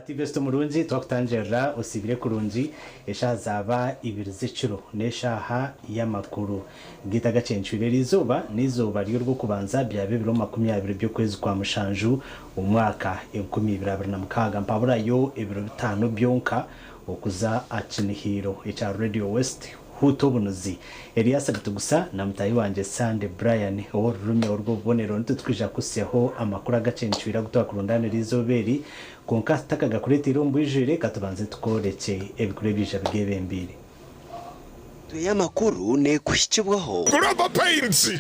Wativesita omurungi twakutangirira osiibire kurungi eshaaha zaaba ibiri z'ekiro n'eshaaha y'amakuru gaitu agacencwire eriizooba n'eizooba ry'orw'okubanza byaba ebiro 20 by'okwezi kwa mushanju omwaka 2026 mpaburayo ebiro bitaano byonka okuza aha kinihiiro ekya Radio West Huuta obunuzi. Elias Ritugusa na mutaahi wangye Sunday Brian ow'orurimi orw'obubonero nitutwija kukuhitsyaho amakuru agacencwire agu twakurundaanira eizooba eri. Kwonka tutakagakureeteire omu bwijwire, ka tubanze tukworekye ebikuru ebiija bigeebembeire. Emitwe y'amakuru neekuhikibwaho. Global Paints,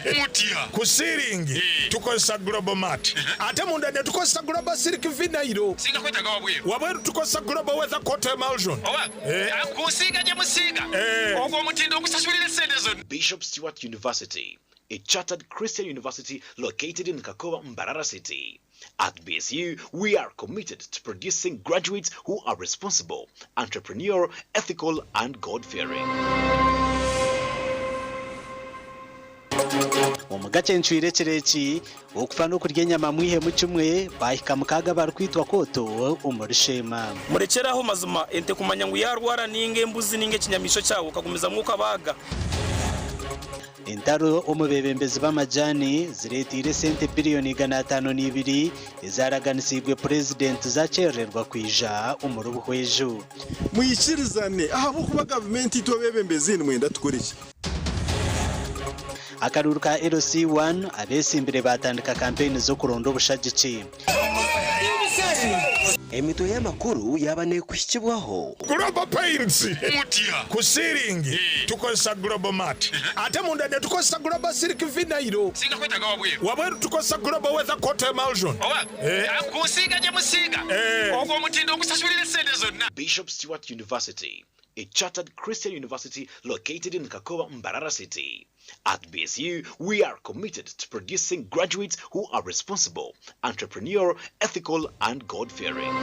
Ku siiringi tukozesa Global Mat ate munda netukozesa Global Silk Vinyl. Wabweru tukozesa Global Weather Coat Emulsion. Bishop Stuart University, a chartered Christian university located in Kakoba, Mbarara City. At BSU, we are committed to producing graduates who are responsible, entrepreneurial, ethical, and God-fearing. Omu gacencwire ekiro eki, okufa n'okurya enyama mwihemu kimwe, baahika mukaaga abarikwitwa kooto omuri Sheema. Murekyere aho mazima ente kumanya ngu yaarwara nainga embuzi nainga ekinyamaishwa kyawe okagumizamu okabaaga. Entaro omu beebembezi b'amajaani zireeteire esente biriyoni 502 ezaraganisiibwe Purezidenti zakyerererwa kwija omuri Buhweju. Mwikirizane ahabw'okuba gavumenti itwe abeebembezi nimwenda tukore ki? Akaruuru ka LC1, Abeesimbire baatandika kampeyini z'okuronda obushagiki. Emitwe y'amakuru yaaba neekuhikibwaho. Global Paints, Ku siiringi tukozesa Global Mat ate munda netukozesa Global Silk Vinyl. Wabweru tukozesa Global Weather Coat Emulsion. Bishop Stuart University, a chartered Christian university located in Kakoba, Mbarara City. At BSU, we are committed to producing graduates who are responsible, entrepreneurial, ethical, and God-fearing.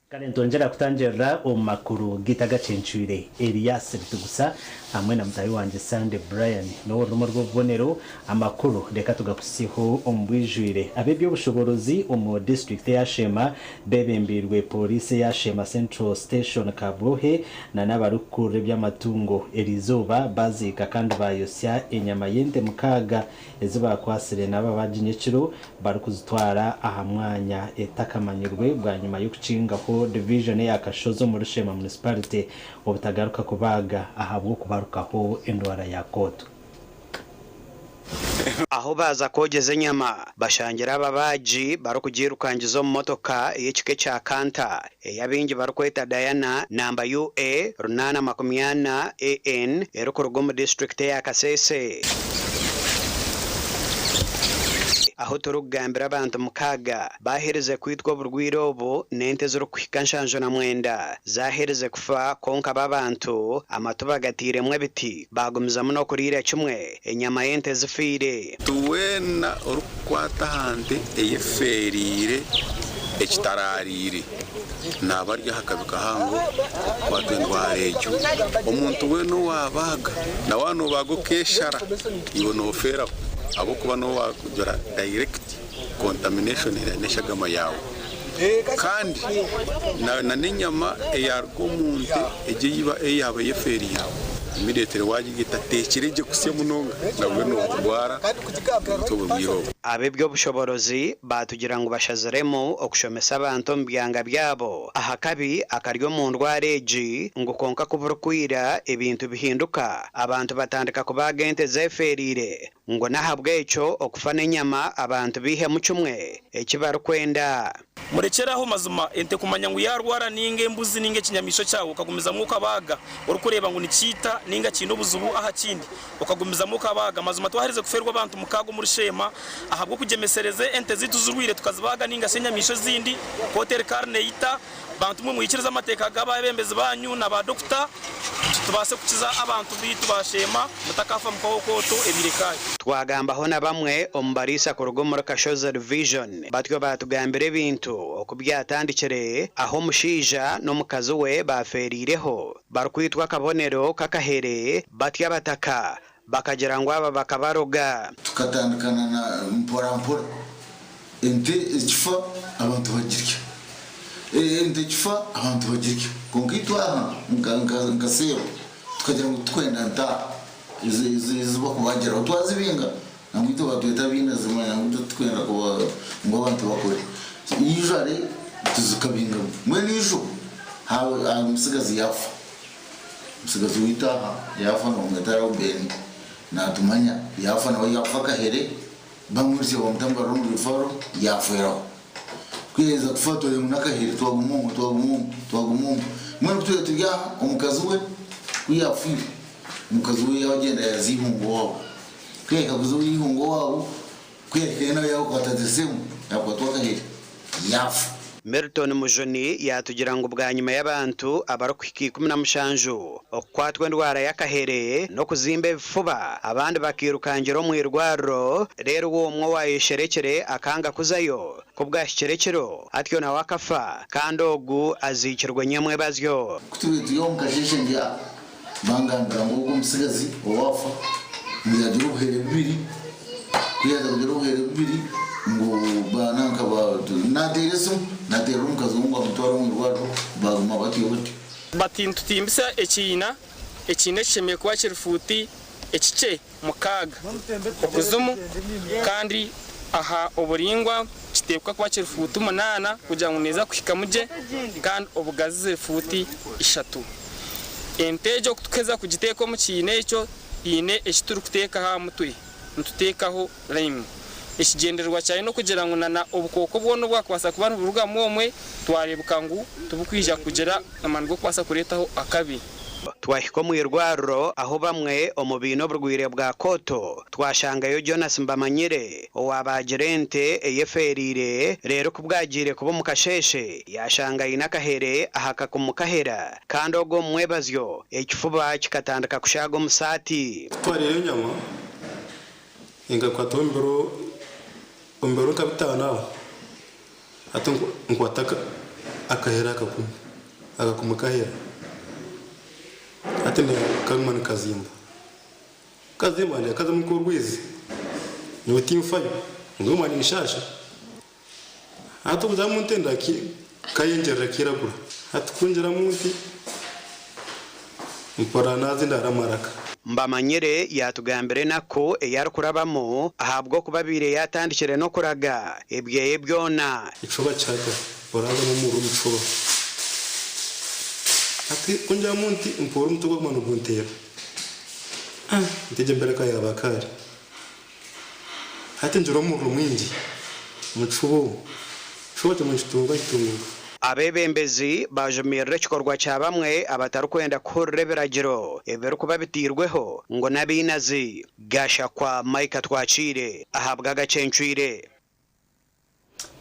Kare nitwongyera kutangirira omu makuru gaitu agacencwire. Elias Ritugusa hamwe na mutaahi wangye Sunday Brian n'ow'orurimi orw'obubonero. Amakuru reka tugakuhitsyeho omu bwijwire. Ab'eby'obushoboorozi omu disiturikiti eya Sheema Beebembeirwe Pooriisi eya Sheema Central Station Kabwohe na n'abarikukurira eby'amatungo, eriizooba baaziika kandi baayotsya enyama y'ente mukaaga ezi baakwatsire n'ababaagi nyekiro barikuzitwara aha mwanya etakamanyirwe bwanyima y'okukingaho divijoni eya Kashozi omuri Sheema Municipality obutagaruka kubaaga ahabw'okubarukaho endwara ya kooto. Ahu baaza kwogyeza enyama, bashangire ababaagi barikugiirukangiza omu motoka ey'ekika ekya Canter ei abaingi barikweta Diana namba UA 840 AN erikuruga omu disiturikiti eya Kasese. Ahu turikugambira abantu mukaaga baaherize kwitwa oburwaire obu n'ente ezirikuhika 79 zaaherize kufa kwonka abo abantu amatu bagatairemu ebiti. Baagumizamu n'okuriira kimwe enyama y'ente ezifiire. Ti weena orikukwata aha nte eyefeereire ekitaraariire, naaba ari aha kabi kahango k'okukwatwa endwara egyo. Omuntu weena owaabaaga, na waaba noobaaga okeeshara, iwe noofeeraho ahabw'okuba niiwe waagira direct contamination n'eshagama yaawe. Kandi na n'enyama eyaaruga omu nte egyo eyaaba eyefeereire. Immediately wagirya etateekire gye kusya munonga nabwo noorwara noitwa oburwaire obwo. Ab'eby'obushoborozi baatugira ngu bashaziremu okushomesa abantu omu byanga byabo aha kabi akari omu ndwara egi ngu kwonka ku burikwira ebintu bihinduka abantu batandika kubaaga ente zeefeereire ngu n'ahabw'ekyo okufa n'enyama abantu baihemu kimwe eki barikwenda. Murekyere aho mazima ente kumanya ngu yaarwara nainga embuzi nainga ekinyamaishwa kyawe okagumizamu okabaaga orikureeba ngu nikiita nainga kiine obuzibu aha kindi okagumizamu okabaaga. Mazima twaherize kufeerwa abantu mukaaga omuri Sheema ahabw'okugyemesereza ente zaitu zirwaire tukazibaaga nainga shi enyamaishwa ezindi kootu eri neeyita. Bantu mwe mwikirize amateeka g'abeebembezi baanyu na baadokita tubaase kukiza abantu baitu ba Sheema mutakafa mukaho kooto ebaire ekaayo. Twagambaho na bamwe omu bariisa kuruga omuri Kashozi Division batyo baatugambira ebintu oku byatandikire ahu omushaija n'omukazi we baafeereireho barikwitwa akabonero k'akahere batyo abataka bakagira ngu aba bakabaroga. Tukatandikana na mpora mpora ente ekifa abantu bagirya, ente ekifa abantu bagirya kwonka itwe aha nka seero tukagira ngu titukwenda nte aha ezi bakubagiraho twazibinga nangwa itwe batweta abainazi manya ngu itwe titukwenda ngu abantu bakore ijware tuzikabingamu mbwenu ijo omutsigazi yaafa. Omutsigazi waitu aha yaafa nibamweta Reubeeni, naatumanya, yaafa nawe yaafa akahere, bamwirukire bamutambara omu rifaro, yaafeeraho. Ku yaaheza kufa twagira ngu n'akahere, twaguma omwo, twaguma omwo, twaguma omwo. Mbwenu ku twabaire turi aha, omukazi we ku yaafiire, omukazi we yaagyenda yaaza eihunga owaabo. Ku yaahika kuza eihunga owaabo, Ku yahikire nawe yakwata the same yakwatwa akahere yaafa. Milton Mujuni yaatugira ngu bwanyima y'abantu abarikuhika 17 okukwatwa endwara y'akahere n'okuzimba ebifuba, abandi bakairukangira omu irwariro reero we omwe owaayesherekire akanga kuzayo ku bwahikire ekiro atyo nawe akafa kandi ogu aziikirwe nyamwebazyo. Ku tubaire turi omu kasheeshe ndi aha, bangambira ngu ogwo omutsigazi owaafa ngu yaagira obuhere bubiri, ku yaaza kugira obuhere bubiri ngu bananka naateera esimu, naateerera omukazi we ngu amutware omu irwariro baaguma batyo batyo. Bati nitutimbisa ekiina, ekiina ekishemereire kuba kiri fuuti ekikye mukaaga okuzimu kandi aha oburaingwa kiteekwa kuba kiri fuuti munaana kugira ngu neeza kuhikamu gye kandi obugazi ziri fuuti ishatu. Ente egyo ku turikuheza kugiteeka omu kiina ekyo haine eki turikuteekaho aha mutwe, nituteekaho lime. Ekigyendererwa kyayo n'okugira ngu na obukooko bwona obwakubaasa kuba niburugamu omwe twareebeka ngu tibukwija kugira amaani g'okubaasa kureetaho akabi. Twahika omu irwariro ahu bamwe omu baine oburwaire bwa kooto twashangayo Jonas Mbamanyire owaabaagire ente eyefeereire reero ku bwagiire kuba omu kasheeshe yaashanga aine akahere aha kakumu kahera kandi ogwo omu mwebazyo ekifuba kikatandika kushaaga omu saati. Ku twariire enyama enkakwataho omu biro nka bitaano aho. Hati nkwata akahera akakumu, akakumu kahera. Hati kaguma nikazimba. Kukazimba ndeeba kazamu nk'orwizi. Nyowe tinfayo, nguma ninshaasha. Hati okuzamu nti kayengyerera kairagura. Hati ku ngiramu nti mpurira naazindara amaraka. Mbamanyire yaatugambira enaku ei arikurabamu ahabw'okuba abaire yaatandikire n'okuraga ebyeye byona. Ekifuba kihaga, orazamu omuriro omu kifuba. Hati ku ngiramu nti mpurira omutwe gwaguma nigunteera. Nti egyo embeera ka yaaba akaari. Hati ngira omuriro mwingi omu kifuba omu. Ekifuba kimwe nikitunguka kitunguka. Abeebembezi baajumirira ekikorwa kya bamwe abatarikwenda kuhurira ebiragiro ebirikuba bitairweho ngu n'abainazi. Gashakwa Micah Twakiire ahabw'Agacencwire.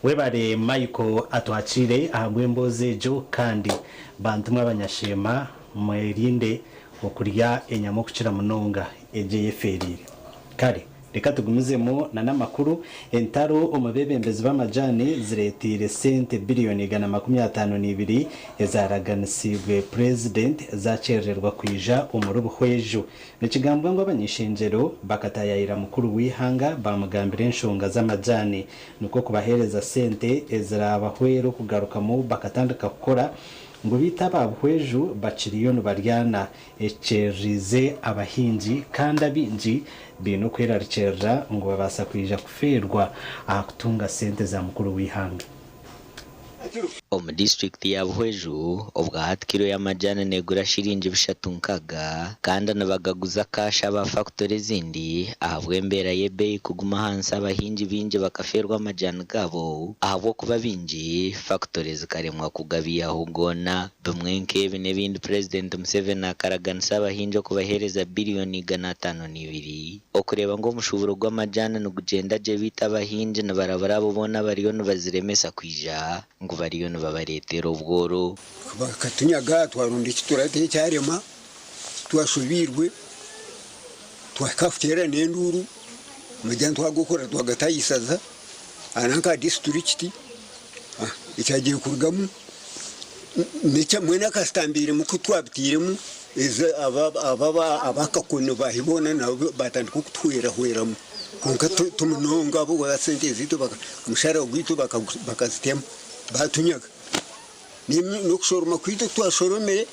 Webare Michael Atwakiire ahabw'emboozi egyo kandi bantu mwe abanyasheema mwerinde okurya enyama okukira munonga egyo eyefeereire. Kare reka tugumizemu na n'amakuru. Entaro omu beebembezi b'amajaani zireeteire sente biriyoni 152 ezaaraganisiibwe Purezidenti zaakyerererwa kwija omuri Buhweju. Nikigambwa ngu abany'ishengyero bakataayaayira mukuru w'eihanga baamugambira enshonga z'amajaani nikwo kubaheereza sente eziraabahwere okugarukamu bakatandika kukora. Ngu beitu aba Buhweju bakiriyo nibaryana ekyereriize abahingi kandi abaingi baine okwerarikirira ngu babaasa kwija kufeerwa aha kutunga sente za mukuru w'eihanga. Omu disiturikiti ya Buhweju, obwahati kiro y'amajaani negura shiringi 360 kandi nibagaguza kashi aba fakutori ezindi ahabw'embeera y'ebeeyi kuguma ahansi abahingi baingi bakafeerwa amajaani gaabo ahabw'okuba baingi fakutori zikaremwa kugabiihaho goona. Bimwe nk'ebi n'ebindi Purezidenti Museveni akaraganisa abahingi okubaheereza biriyoni 502 okureeba ngu omushuuburo gw'amajaani nigugyenda gye beitu abahingi nibarabura abo boona abariyo nibaziremesa kwija ngu bariyo nibabareetera obworo. Bakatunyaga twarunda eki turata ekyarema twashobeirwe twahika aha kuteera n'enduuru amajani twagokora twagata aha isaza aha nanka aha disiturikiti ekyagiire kurugamu mbwenu akasitambiiremu ku twabiteiremu ab'akakoni baahi boona nabo baatandika okutuhwerahweramu kwonka ti munonga bo sente zaitu omushaara gwaitu bakazitema baatunyaga. N'okushoroma kwaitu oku twashoromire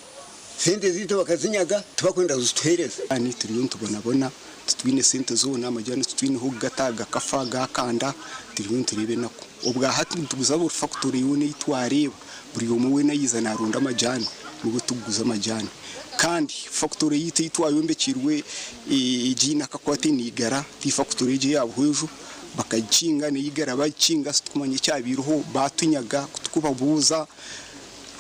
sente zaitu bakazinyaga tibakwenda kuzituheereza. Turiyo nitubonabona titwine sente zoona amajani titwine ah'okugata gakafa gaakanda turiyo nitureeba enaku. Obwahati nituguza buri fakutori yoona ei twareeba buri omwe weena yaija naaronda amajaani nibwo turikuguza amajaani. Kandi fakutori yaitu ei twayombekyeirwe egi eine akakwate neigara ti fakutori egi eya Buhweju bakagikinga neigara bagikinga titukumanya ekyabaireho baatunyaga ku turikubabuuza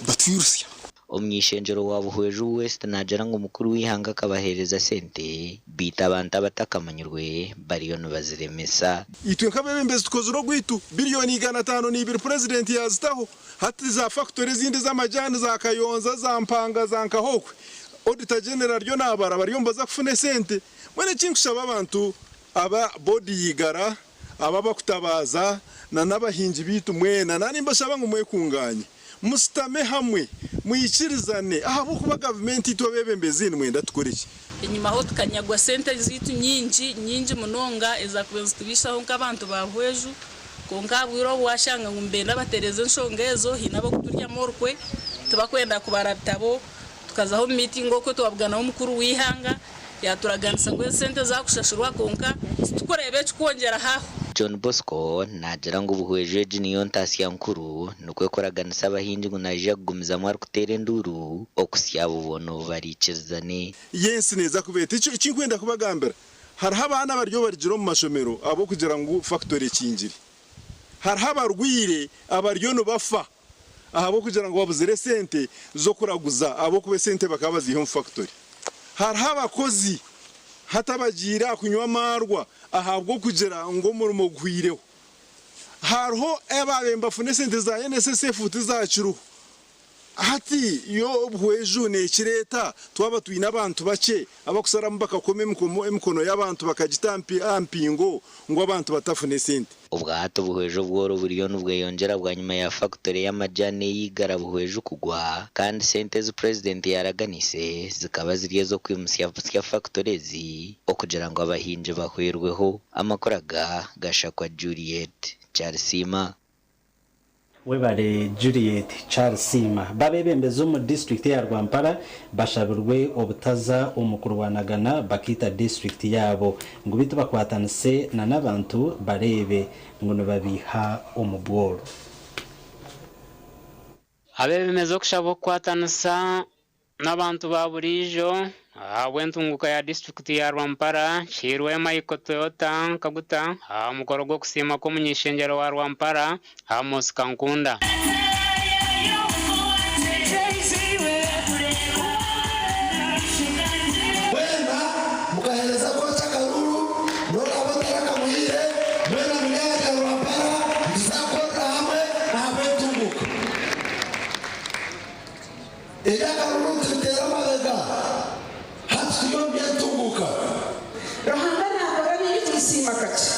batwirutsya. Omuny'eishengyero wa Buhweju West naagira ngu mukuru w'eihanga akabaheereza sente beitu abantu abatakamanyirwe bariyo nibaziremesa. Itwe nk'abeebembezi tukozire ogwaitu, biriyoni 502 Purezidenti yaazitaho, hati za fakutori ezindi ez'amajaani za Kayonza, za Mpanga, za Nkahokwe, Auditor General ariyo naabara bariyo nibaza kufuna esente. Mbwenu eki nkushaba abantu aba boodi y'eigara, aba abakutabaaza na n'abahingi baitu mwena, na nimbashaba ngu mwekunganye, musitame hamwe, mwikirizane ahabw'okuba gavumenti itwe abeebembezi nimwenda tukore ki? Enyimaho tukanyagwa sente zaitu nyingi, nyingi munonga ezakubaire nizitubiisaho nk'abantu ba Buhweju, kwonka aha bwire obu washanga ngu nibenda batereeze enshonga ezo, haine ab'okuturyamu orukwe, tibakwenda kubara bitabo, tukazaho omu miitingi okwo twabuganaho omukuru w'eihanga, Yaaturaganisa ngu ezi sente zaakushashurwa kwonka titukureeba ekikwongyeraho aho. John Bosco naagira ngu Buhweju egi niyo ntaasya nkuru nikwo kuraganisa abahingi ngu naija kugumizamu arikuteera enduuru okuhitsya abo boona obu baraikirizane. Y'ensi neeza kuba eta? Eki nkwenda kubagambira, hariho abaana abari obarigire omu mashomero ahabw'okugira ngu fakitori ekingire. Hariho abarwaire abariyo nibafa ahabw'okugira ngu babuzire esente z'okuraguza ahabw'okuba esente bakaba baziiha omu fakitori. Hariho abakozi hati abagiire aha kunywa amaarwa ahabw'okugira ngu omurimo guhwireho. Hariho abaabaire nibafuna esente za NSSF tizaakiriho. Hati yo obuhweju neekira eta twaba twine abantu bakye abakusharamu bakakoma emikono y'abantu bakagita aha mpingo ngu abantu batafuna esente? Obwahati obuhweju obworo buriyo nibweyongyera bwanyima ya fakitore y'amajaani ey'eigara Buhweju kugwa kandi sente ezi Purezidenti yaaraganise zikaba ziri ez'okwimutsya busya fakitore ezi okugira ngu abahingi bahwerweho. Amakuru aga gashakwa Juliet Kyarisiima. Webare Juliet Kyarisiima. B'abeebembezi omu disiturikiti eya Rwampara bashabirwe obutaza omu kurwanagana bakaita disiturikiti yaabo ngu beitu bakwatanise na n'abantu bareebe ngu nibabiiha omu bworo. Abeebembezi okushaba okukwatanisa n'abantu ba buriijo ahabw'entunguuka ya disiturikiti ya Rwampara kihairwe Michael Toyota Kaguta aha mukoro gw'okusiima kw'omuny'eishengyero wa Rwampara, Amos Kankunda. Mwena mukaheereza kooki akaruuru, n'oraabe otarakamuhaire, mwena muri abanya Rwampara nituza kukorera hamwe ahabw'entunguuka. Eby'akaruru tubiteere amabega, hati turi omu by'entunguuka. Ruhanga naakora bingi tukusiima kakye.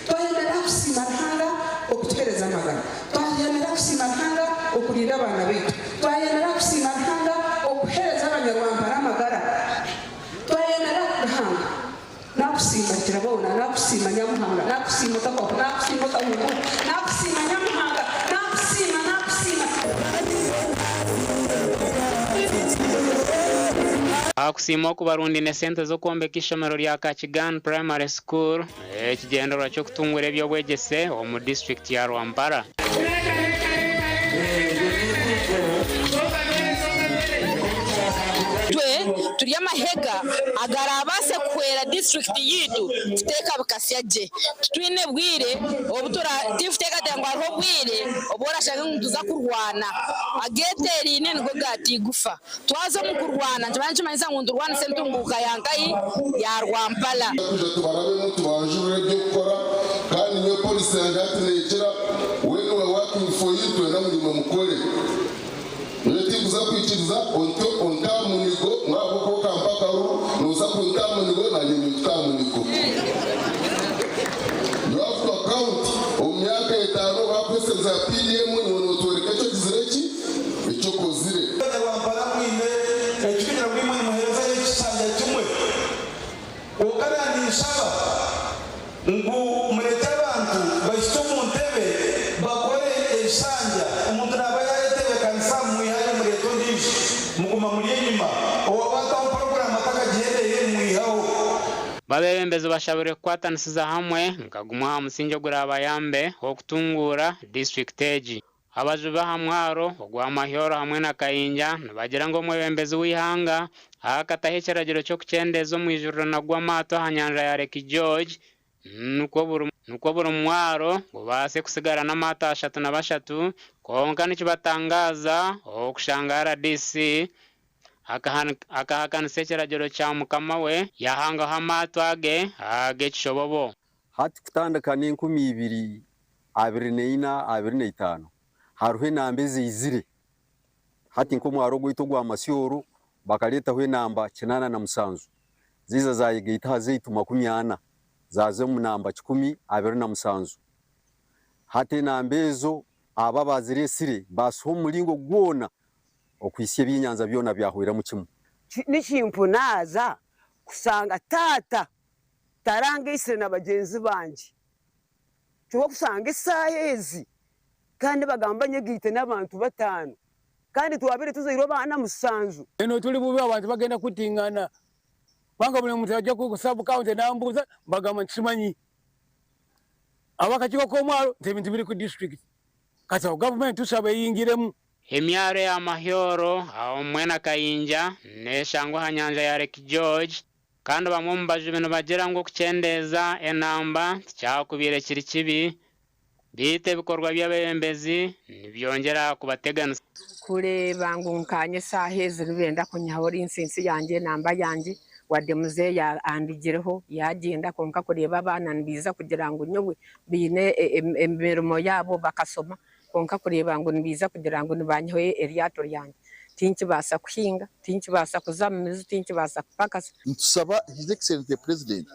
Twayemera kusiima Ruhanga okutuheereza amagara. Twayemera kusiima Ruhanga okurinda abaana baitu. Twayemera kusiima Ruhanga okuheereza abanyarwampara amagara. Twayemera Ruhanga. Nakusiima Rukiraboona, nakusiima Nyamuhanga, nakusiima otahwaho, nakusiima otahunguka, nakusiima Nyamuhanga, nakusiima, nakusiima. Akusiima oku barundiine sente z'okwombeka eishomero rya Kakigan Primary School ekigyendererwa ky'okutungura eby'obwegyese omu disiturikiti ya Rwampara. Itwe turi amahega agarabaase kuhwera disiturikiti yaitu kuteeka bikasya gye. Titwine bwire obu tikuteekateeka ngu hariho obwire obu orashange ngu nituza kurwana. Ageeteeraine nigo gaatigufa. Twaza omu kurwana nikiba nikimanyisa ngu niturwanisa entunguuka ya nkahi? Ya Rwampala. Twija tubarabemu tubanjurire eby'okukora kandi nyowe policy yangye hati neegira when we are working for you twenda ngu naimwe mukore. Nyowe tinkuza kwikiriza onte onte aha munigo ngu ahabw'okuba okampa akaruru nooza kunta aha munigo nanye ninkuta aha munigo. You have to account omu myaka etaano bakweserize aha PDM iwe nootworeka eki ogizire ki? Eki okozire. Abanyarwampara mwine ekikugira ngu imwe nimuherezayo ekishanja kimwe, kwonka naninshaba ngu murekye abantu bahikye omu ntebe bakore ebishanja. Omuntu naaba yayetebekanisa mumwihayo mureete ondiijo, muguma muri enyima. Owaaba ataho puroguraamu atakagihendeire mumwihaho. Babebembezi bashabirwe kukwatanisiza hamwe nka gumwe aha musingye ogurabayambe okutunguura disiturikiti egi. Abajubi aha mwaro ogwa Mahyoro hamwe na Kayinja nibagira ngu omwebembezi w'eihanga akataho ekiragiro ky'okukyendeeza omwijurirano gw'amaato aha nyanja ya Lake George nikwo buri mwaro gubaase kusigara n'amaato ashatu na bashatu kwonka nikibatangaaza okushanga rdc akahakanisa ekiragiro kya mukama we yahangaho amaato age ag'ekishobobo. Hati kutandika n'enkumi ibiri 24, 25 hariho enamba ezaizire. Hati nk'omwaro gwaitu ogwa Masyoro bakareetaho enamba 87 zaiza zayegaita aha zaitu 40 zaaza omu namba 127. Hati enamba ezo abo abaazireetsire baasiha omu muringo gwona okuhitsya ebyenyanja byona byahweramu kimwe. Nikimpunaaza kushanga taata tarangaitsire na bagyenzi bangye. Kyonka kushanga eshaaha ezi kandi nibagamba nyegaite n'abantu bataano kandi twabaire tuzairwe abaana mushanju. Eno tuli bubi abantu bagenda kutingana kubanga buli muntu ajja ku sub county nambuuza mbagamba nti simanyi. Abakakiiko k'omwalo nti ebintu biri ku district kati awo gavumenti tusaba eyingiremu. Emyaro ya Mahyoro omwe na Kayinja neshangwa aha nyanja ya Lake George. Kandi bamwe omu bajubi nibagira ngu okukyendeeza enamba tikyakubaire kiri kibi, beitu ebikorwa by'abeebembezi nibyongyera kubateganisa. Kureeba ngu nkaanye eshaaha ezi nibenda kunyihaho rinsinsi yangye, enamba yangye, wadde muzeeyi andugireho yaagyenda kwonka kureeba abaana nibaija kugira ngu nyowe baine emirimo yaabo bakashoma kwonka kureeba ngu nibaija kugira ngu nibanyihaho eryato ryangye. Tinkibaasa kuhinga, tinkibaasa kuza mu mizi, tinkibaasa kupakasa. Nitusaba His Excellency the President,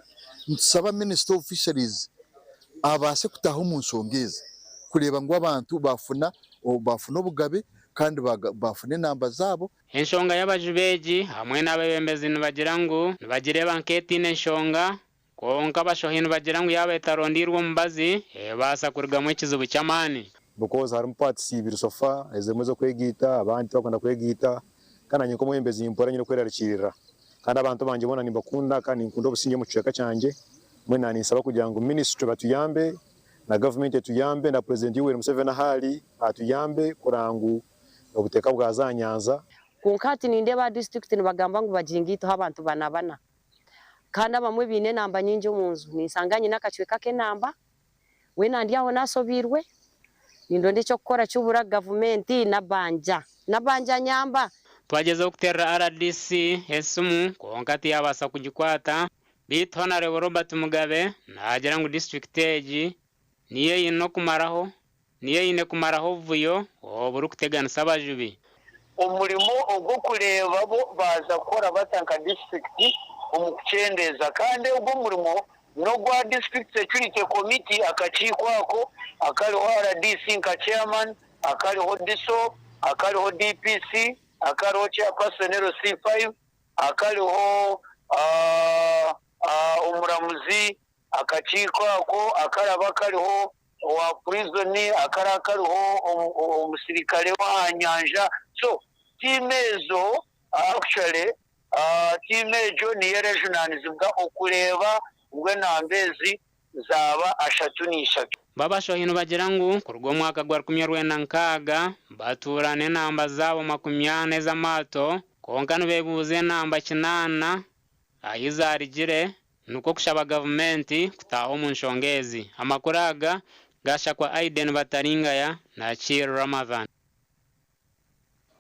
nitusaba Minister of Fisheries abaase kutaaha omu nshonga ezi kureeba ngu abantu baafuna baafuna obugabe kandi baafuna enamba zaabo. Enshonga y'abajubi egi hamwe n'abeebembezi nibagira ngu nibagireeba nk'etaine nshonga Kwonka abashohi nibagira ngu yaaba etarondeirwe omubazi, ebaasa kurugamu ekizibu ky'amaani. Because harimu parts ibiri so far ezimwe ez'okwegaita abandi tibakwenda kwegaita kandi nanye nk'omwebembezi nimpurira nyine okwerarikirira kandi abantu bangye boona nimbakunda kandi ninkunda obusingye omu kicweka kyangye mbwenu naninsaba kugira ngu ministry batuyambe na government etuyambe na president Yoweri Museveni ahu ari atuyambe kureba ngu obuteeka bwaza aha nyanza. Kwonka hati nindeeba aha disiturikiti nibagamba ngu bagingaiteho abantu bana bana. Kandi abamwe baine enamba nyingi omu nju. Ninshanga nyine akacweka k'enamba, weena ndi aho naashobeirwe, nindonda eky'okukora kibura, gavumenti nabanja, nabanja nyamba. Twagyezaho kuteerera rdc esimu kwonka tiyabaasa kugikwata beitu Honarebo Robert Mugabe naagira ngu disiturikiti egi niyo eine okumaraho Niyo eine kumaraho obuvuyo oburikuteganisa abajubi. Omurimo ogw'okureeba bo baaza kukora bata nka disiturikiti omu kukyendeeza kandi ogwo omurimo n'ogwa District Security Committee, akakiiko ako akariho rdc nka chairman, akariho DISO, akariho DPC, akariho chairperson LC5, akariho omuramuzi, akakiiko ako akaraba kariho owa prison akara kariho omusirikare w'aha nyanja so tiimu ezo actually Tiimu egyo niyo erejunanizibwa okureeba ngu enamba ezi zaaba 33. Babashohi nibagira ngu kuruga omwaka gwa 1960 batuura n'enamba zaabo 40 ez'amaato kwonka nibeebuuza enamba 8 ahi zaarugire nikwo kushaba gavumenti kutaaha omu nshonga ezi. Amakuru aga gashakwa Aiden Bataringaya na Akil Ramadhan.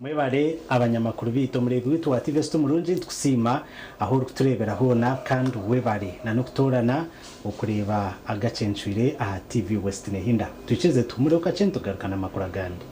Mwebare abanyamakuru baitu. Omureebi waitu wa TV West omurungi nitukusiima ahu orikutureebera hoona kandi webare na n'okutoorana okureeba agacencwire aha TV West Nehinda. Twikirize tuhumureho kakye nitugaruka n'amakuru agandi.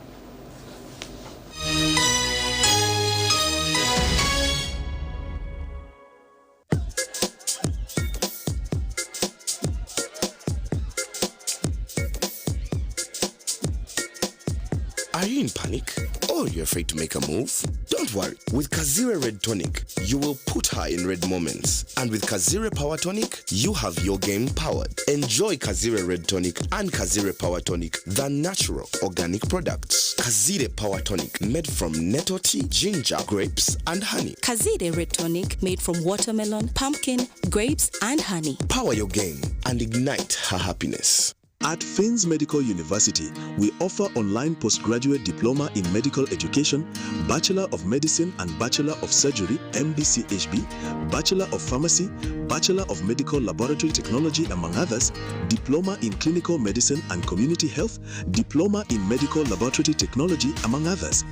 Are you in panic? Or you're afraid to make a move? Don't worry. With Kazire Red Tonic, you will put her in red moments. And with Kazire Power Tonic, you have your game powered. Enjoy Kazire Red Tonic and Kazire Power Tonic, the natural organic products. Kazire Power Tonic, made from nettle tea, ginger, grapes, and honey. Kazire Red Tonic made from watermelon, pumpkin, grapes, and honey. Power your game and ignite her happiness. At Finns Medical University, we offer online postgraduate diploma in medical education, Bachelor of Medicine and Bachelor of Surgery, MBCHB, Bachelor of Pharmacy, Bachelor of Medical Laboratory Technology, among others, Diploma in Clinical Medicine and Community Health, Diploma in Medical Laboratory Technology, among others,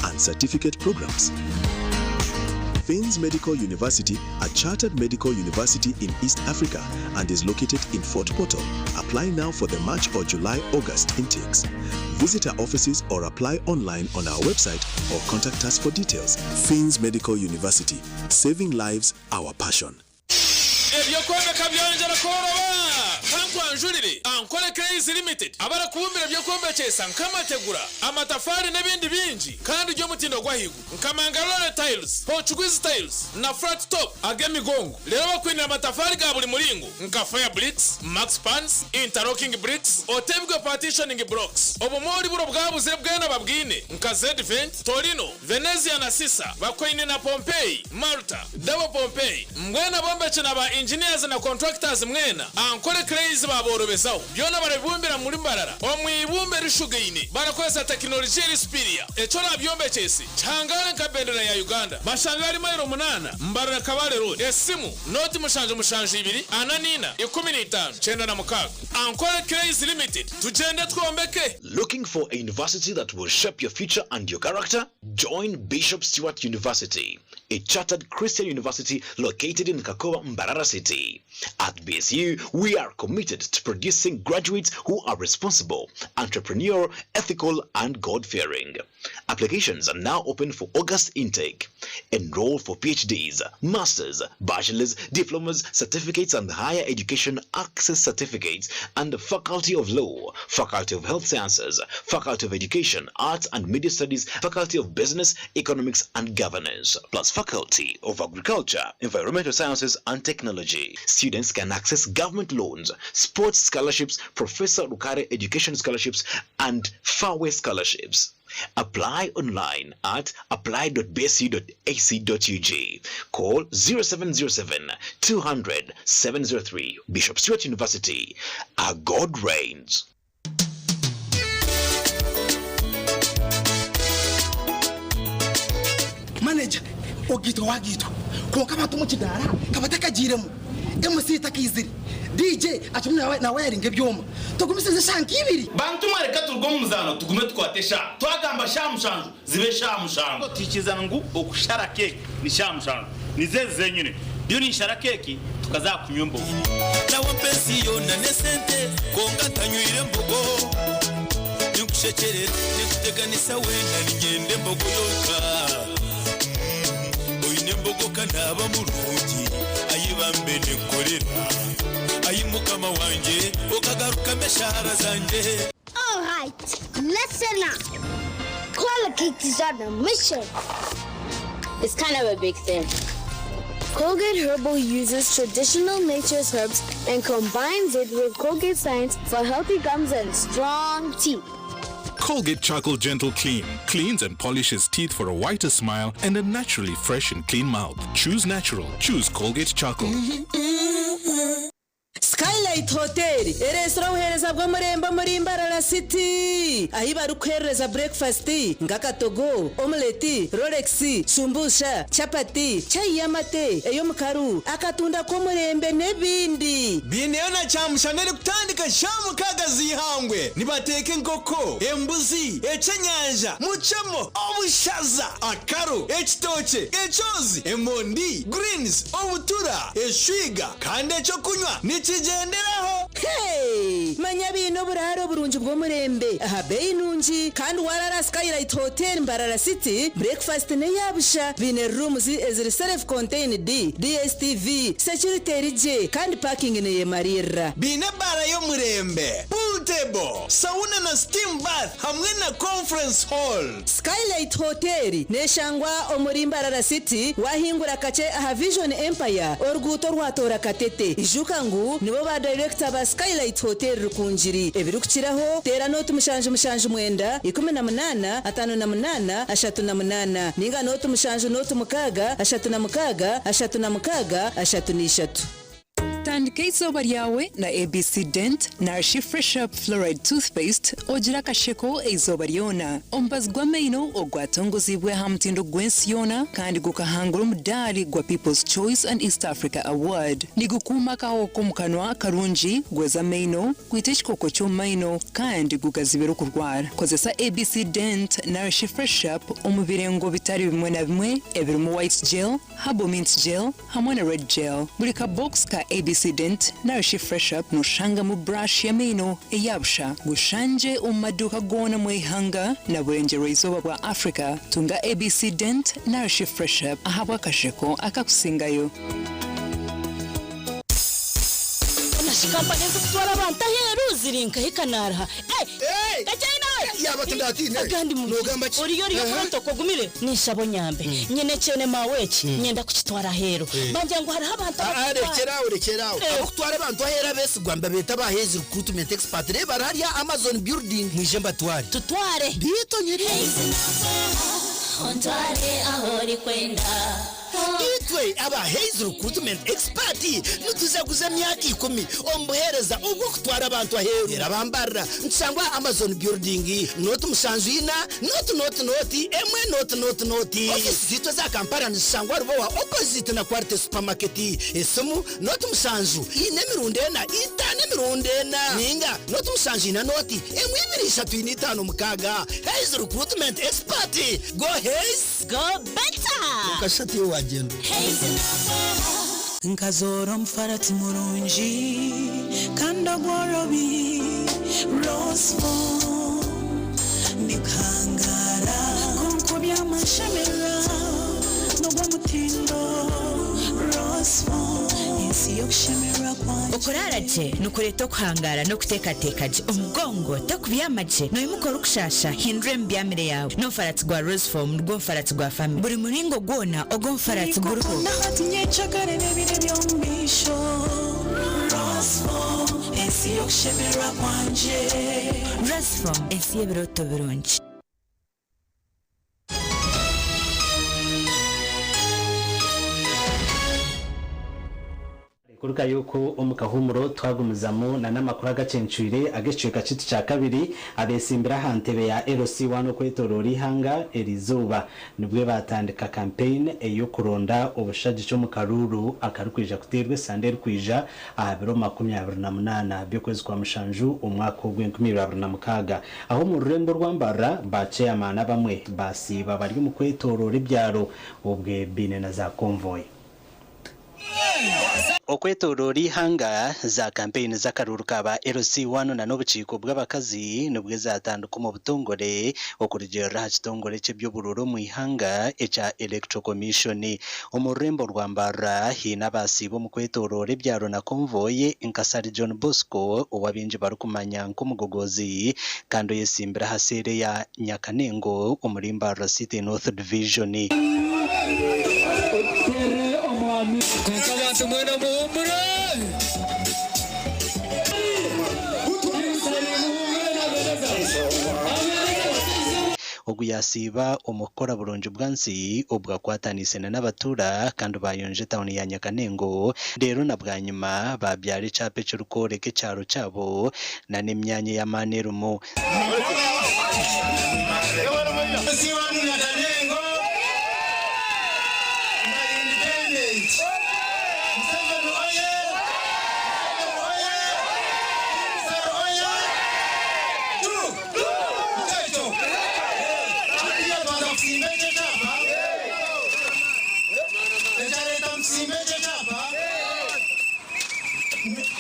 and certificate programs. Finns Medical University, a chartered medical university in East Africa and is located in Fort Portal. Apply now for the March or July-August intakes. Visit our offices or apply online on our website or contact us for details. Finns Medical University, saving lives, our passion. Eby'okwombeka byongyera kworoba! Kankwanjurire Ankole Clays Limited abarikubumbira eby'okwombekyesa nk'amategura, amatafaari n'ebindi bingi kandi by'omutindo gw'ahaiguru nka Mangalore Tiles, Portuguese Tiles na Flat Top ag'emigongo. Reero bakwinire amatafaari ga buri muringo nka Fire Bricks, Max Pans, Interlocking Bricks, Otebwe Partitioning Blocks. Obumoori buri obwabuzire bwena babwine nka Zedvent, Torino, Venezia na Sisa, bakwaine na Pompeii, Malta, Double Pompeii. Mbwenu abombeki na ba engineers na contractors mwena, Ankole Clays baaborobezaho. Byona barabibumbira muri Mbarara omu ibumba erishugaine barakozesa tekinologiya eri superior. Eki orabyombekyese kihangare nka bendera ya Uganda. Bashange ahari mailo munaana, Mbarara Kabale Road. Esimu, nooti 772 44 15 96. Ankole Clays Limited, tugyende twombeke! Looking for a university that will shape your future and your character? Join Bishop Stuart University, a chartered Christian university located in Kakoba, Mbarara City. At BSU, we are committed to producing graduates who are responsible, entrepreneurial, ethical, and God-fearing. Applications are now open for August intake. Enroll for PhDs, Masters, Bachelors, Diplomas, Certificates and Higher Education Access Certificates and the Faculty of Law, Faculty of Health Sciences, Faculty of Education, Arts and Media Studies, Faculty of Business, Economics and Governance, plus Faculty of Agriculture, Environmental Sciences and Technology. Students can access government loans, sports scholarships, Professor Rukare Education Scholarships, and Fairway Scholarships. Apply online at apply.bsu.ac.ug. Call 0707 200 703. Bishop Stuart University. Our God reigns. Manager, ogiitwa wagiitwa kwonka abantu omu kidaara ka batakagiiremu. MC takaizire, DJ akirimu nawayaringa ebyoma. Tugumisirize eshaaha nk'ibiri. Bantu mwe reka turuge omu muzaano tugume tukwate eshaaha. Twagamba shaaha mushanju zibe shaaha mushanju. Twikiriza ngu okushara keeki ni shaaha mushanju. Nizo ezi zenyine. Ndiyo ninshara keeki tukaza aha kunywa embogo. Nawe mpa ensi yoona n'esente kwonka ntanywire mbogo. Ninkushekyerera ninkuteganisa weena niinyenda embogo yonka. Oine embogo ka naaba murungi ayi bambe ninkukorera. Ayi mukama wangye okagarukamu eshaara zangye. Alright, listen up. Colgate is on a mission. It's kind of a big thing. Colgate Herbal uses traditional nature's herbs and combines it with Colgate science for healthy gums and strong teeth. Colgate Charcoal Gentle Clean cleans and polishes teeth for a whiter smile and a naturally fresh and clean mouth. Choose natural. Choose Colgate Charcoal. Skylight Hotel ereetsire obuheereza bw'omurembe omuri Mbarara City ahi barikuheerereza burekifasiti nk'akatogo, omuleti, rolex, shumbusha, chapati, chai y'amate, ey'omukaru, akatunda k'omurembe n'ebindi. Biineyo na kyamushana erikutandika shaaha mukaaga z'eihangwe. Nibateeka enkoko, embuzi, ekyenyanja, mucemo, obushaza, akaro, ekitookye, ekyozi, emondi, greens, obutura, eshwiga kandi ekyokunywa nikigyenderaho. Hey! Manya baine oburaaro burungi bw'omurembe aha beeyi nungi kandi waraara Skylight Hotel Mbarara City, breakfast n'eya busha. Baine rooms eziri self contained, DSTV, security eri gye kandi parking neyemariirira. Baine ebaara y'omurembe, pool table, sauna na steam bath hamwe na conference hall. Skylight Hotel neshangwa omuri Mbarara City wahingura kakye aha Vision Empire oruguuto orwatoora Katete. Ijuka ngu nibo ba dayirekita ba Skylight Hotel Rukungiri. Ebirikukiraho teera nooti 779 18 58 38 ninga nooti 7 nooti 6 36 36 33. Tandika eizooba ryawe na ABC Dent narishi Fresh Up Fluoride Toothpaste ogire akasheko eizooba ryona. Omubazi gw'amaino ogwatongozibwe aha mutindo gw'ensi yoona kandi gukahangura omudaari gwa People's Choice and East Africa Award. Nigukuuma akahoho k'omu kanwa karungi, gweza amaino, gwita ekikooko ky'omu maino kandi gugazibira okurwara. Kozesa ABC Dent narishi Fresh Up omu birengo bitari bimwe na bimwe ebirimu White Gel, Herbal Mint Gel hamwe na Red Gel. Buri ka box ka ABC Dent narishi Fresh Up noshangamu brush y'amaino eya busha. Gushangye omu maduuka goona omu ihanga na burengyerwa-izooba bwa Africa. Tunga ABC Dent narishi Fresh Up ahabw'akasheko akakusingayo. Shi kampani ezikutwara abantu aheeru ziri nkahi kanaaruha? Agandi oriyo oriyo protocol ogumire ninshaba onyambe nyine ekyene maawe eki nyenda kukitwara aheeru bangira ngu hariho abantu Ah, rekyera aho rekyera aho abakutwara abantu aheeru abeesigwa nibabeeta aba Hays Recruitment Expert reeba bari hariya Amazon building mwije mbatware tutware biito nyiri Ontware ahu orikwenda. Itwe aba Hays Recruitment Expert nitujaguza emyaka ikumi omu buheereza obw'okutwara abantu aheeru. Era bambarira nitushangwa aha Amazon Building, nooti mushanju ina, nooti nooti nooti, emwe nooti nooti nooti. Ofiisi zaitu eza Kampala nizishangwa Rubowa opposite na Quality Supermarket. Esimu, nooti mushanju ina emirundi ena, itaano emirundi ena, ninga nooti mushanju ina nooti emwe ibiri ishatu ina itaano mukaaga. Hays Recruitment Expert, go Hays! Go better! Okashusha tiwe wagyenda. Nkazoora omufarati murungi kandi ogworobi Rosefon Ndikuhangaara kwonka obyama nshemererwa n'ogw'omutindo Rosefon Ensi y'okushemererwa kwangye. Okuraara gye nikureeta okuhangaara n'okuteekateeka gye. Omugongo tokubyama gye, noimuka orikushaasha, hindura emibyamire yaawe. N'omufaratsi gwa Rosefoam nigwo mufaratsi gwa famire. Buri muringo gwona ogw'omufaratsi guriho. Nikukunda hati nyekyakare n'ebiro eby'omu maisho Rosefoam ensi y'okushemererwa kwangye. Rosefoam ensi y'ebirooto birungi. Kuruga y'oku omu kahuumuro twagumizamu na n'amakuru agacencwire ag'ekicweka kyaitu kya kabiri, abetsimbire aha ntebe ya LC one okwetoroora eihanga eriizooba nibwe baatandika kampeyini ey'okuronda obushagiki omu karuuru akarikwija kuteerwa esande erikwija aha biro 28 by'okwezi kwa mushanju omwaka ogu 2026 ahu omu rurembo orwa Mbarara ba ceyamaani abamwe baasiiba bari omu kwetoroora ebyaro obwe baine na za konvoyi. Okwetoroora eihanga, za kampeyini z'akaruuru ka ba LC I na n'obukiiko bw'abakazi nibwo zatandika omu butongore okurugiirira aha kitongore ky'eby'oburuuru omu ihanga ekya Electoral Commission. Omu rurembo rwa Mbarara haine abaasiiba omu kwetoroora ebyaro na konvoyi nka Sir John Bosco ou abaingi barikumanya nk'omugogoozi kandi oyetsimbire aha seeri eya Nyakanengo omuri Mbarara City North Division. Kwonka abantu mwena muhuumure! Ogu yasiiba omu kukora burungi bwansi obwo akwataniise na n'abatuura kandi bayonja etawuni ya Nyakanengo reero na bwanyima babyara ekyapa ekirikworeka ekyaro kyabo na n'emyanya ey'amaani erimu.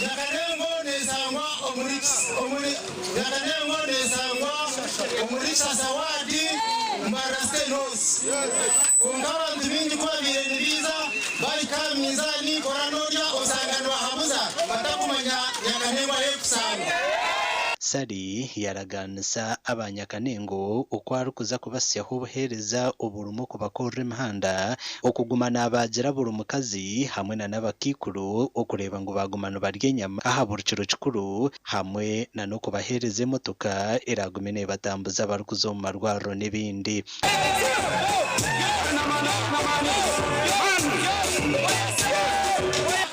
Nyakanengo nesangwa omuri Kishasa waadi Mbarara State House. Kwonka abantu baingi ku babaire nibaija bahika aha minzaani kora n'orya osanga nibahabuza batakumanya Nyakanengo ahu erikushangwa. Ssali yaragaanisa aba Nyakanengo oku arikuza kubasyaho obuheereza oburimu okubakorera emihanda, okuguma nabaagira buri mukazi hamwe na n'abakaikuru okureeba ngu baaguma nibarya enyama aha buri kiro kikuru hamwe na n'okubaheereza emotoka eraagume neebatambuza barikuza omu marwariro n'ebindi.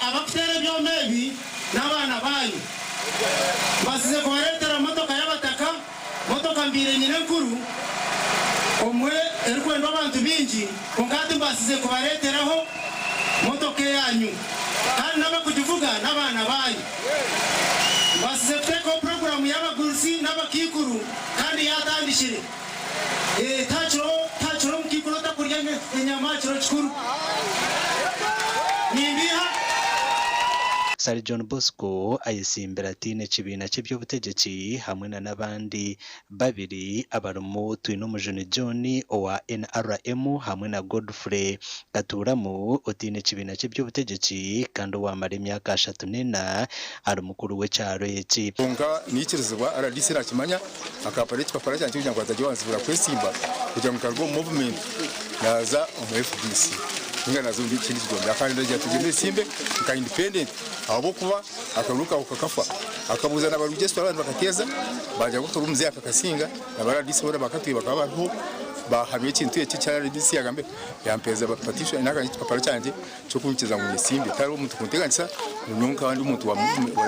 Abakuteera ebyoma ebi n'abaana baanyu. Mbasize kubareetera motoka y'abataka, motoka mbaire nyine enkuru, omwe erikwendwa abantu baingi, kwonka hati mbasize kubareeteraho motoka eyaanyu kandi n'abakugivuga n'abaana baanyu. Mbasize kuteekaho puroguraamu y'abagurusi n'abakaikuru kandi yaatandikire. Tihakiriho omukaikuru otakurya enyama aha kiro kikuru. Nimbiiha? Ssali John Bosco ayesimbire ataine kibiina ky'eby'obutegyeki hamwe na n'abandi babiri abarimu Twinomujuni John owa NRM hamwe na Godfrey Katuuramu otaine kibiina ky'eby'obutegyeki kandi owamara emyaka 34 ari mukuru w'ekyaro eki. Kwonka naikirizibwa RDC nakimanya akampara ekipapura kyangye kugira ngu hatagira owanzibira kwesimba kugira ngu ntaruga omu movement naaza omu FDC ninga naaza omu kindi kigombe. Akandagira ati gyenda oyesimbe nka independent ahabw'okuba akaruru kaawe kakafa. Akabuuza na barugyesitwara abandi bakateeza baagira ngu akaruru muzeeyi akakasinga na ba RDC boona bakatwire bakaba bariho baahamya ekintu eki eki RDC yaagambire yampeereza petition naka ekipapura kyangye ky'okunkiza ngu nyesimbe. Tihariho omuntu kunteganisa ngu nyowe nkaba ndi omuntu wa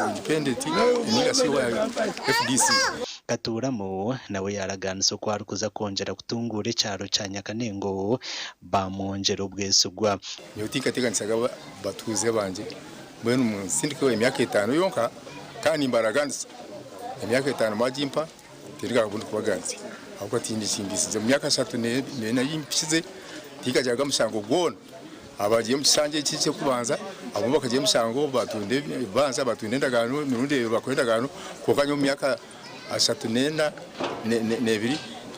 independent ninga shi owa FDC. Katuuramu nawe yaaragaanisa oku arikuza kwongyera kutunguura ekyaro kya Nyakanengo baamwongyera obwesigwa. Nyowe tinkateganisaga batuuze bangye mbwenu munsindikeho emyaka etaano yonka kandi nimbaraganisa emyaka etaano mwagimpa tindigaruka obundi kubaganisa ahabw'okuba tihaine ekimbisize omu myaka ashatu n'ena ei mpikize tinkagiraga mushango gwona. Abagiire omu kisanja eki eky'okubanza abamwe bakagira emishango batunda ebibanja batunda endagaano emirundi ebiri bakora endagaano kwonka nyowe omu myaka ashatu n'ena n'ebiri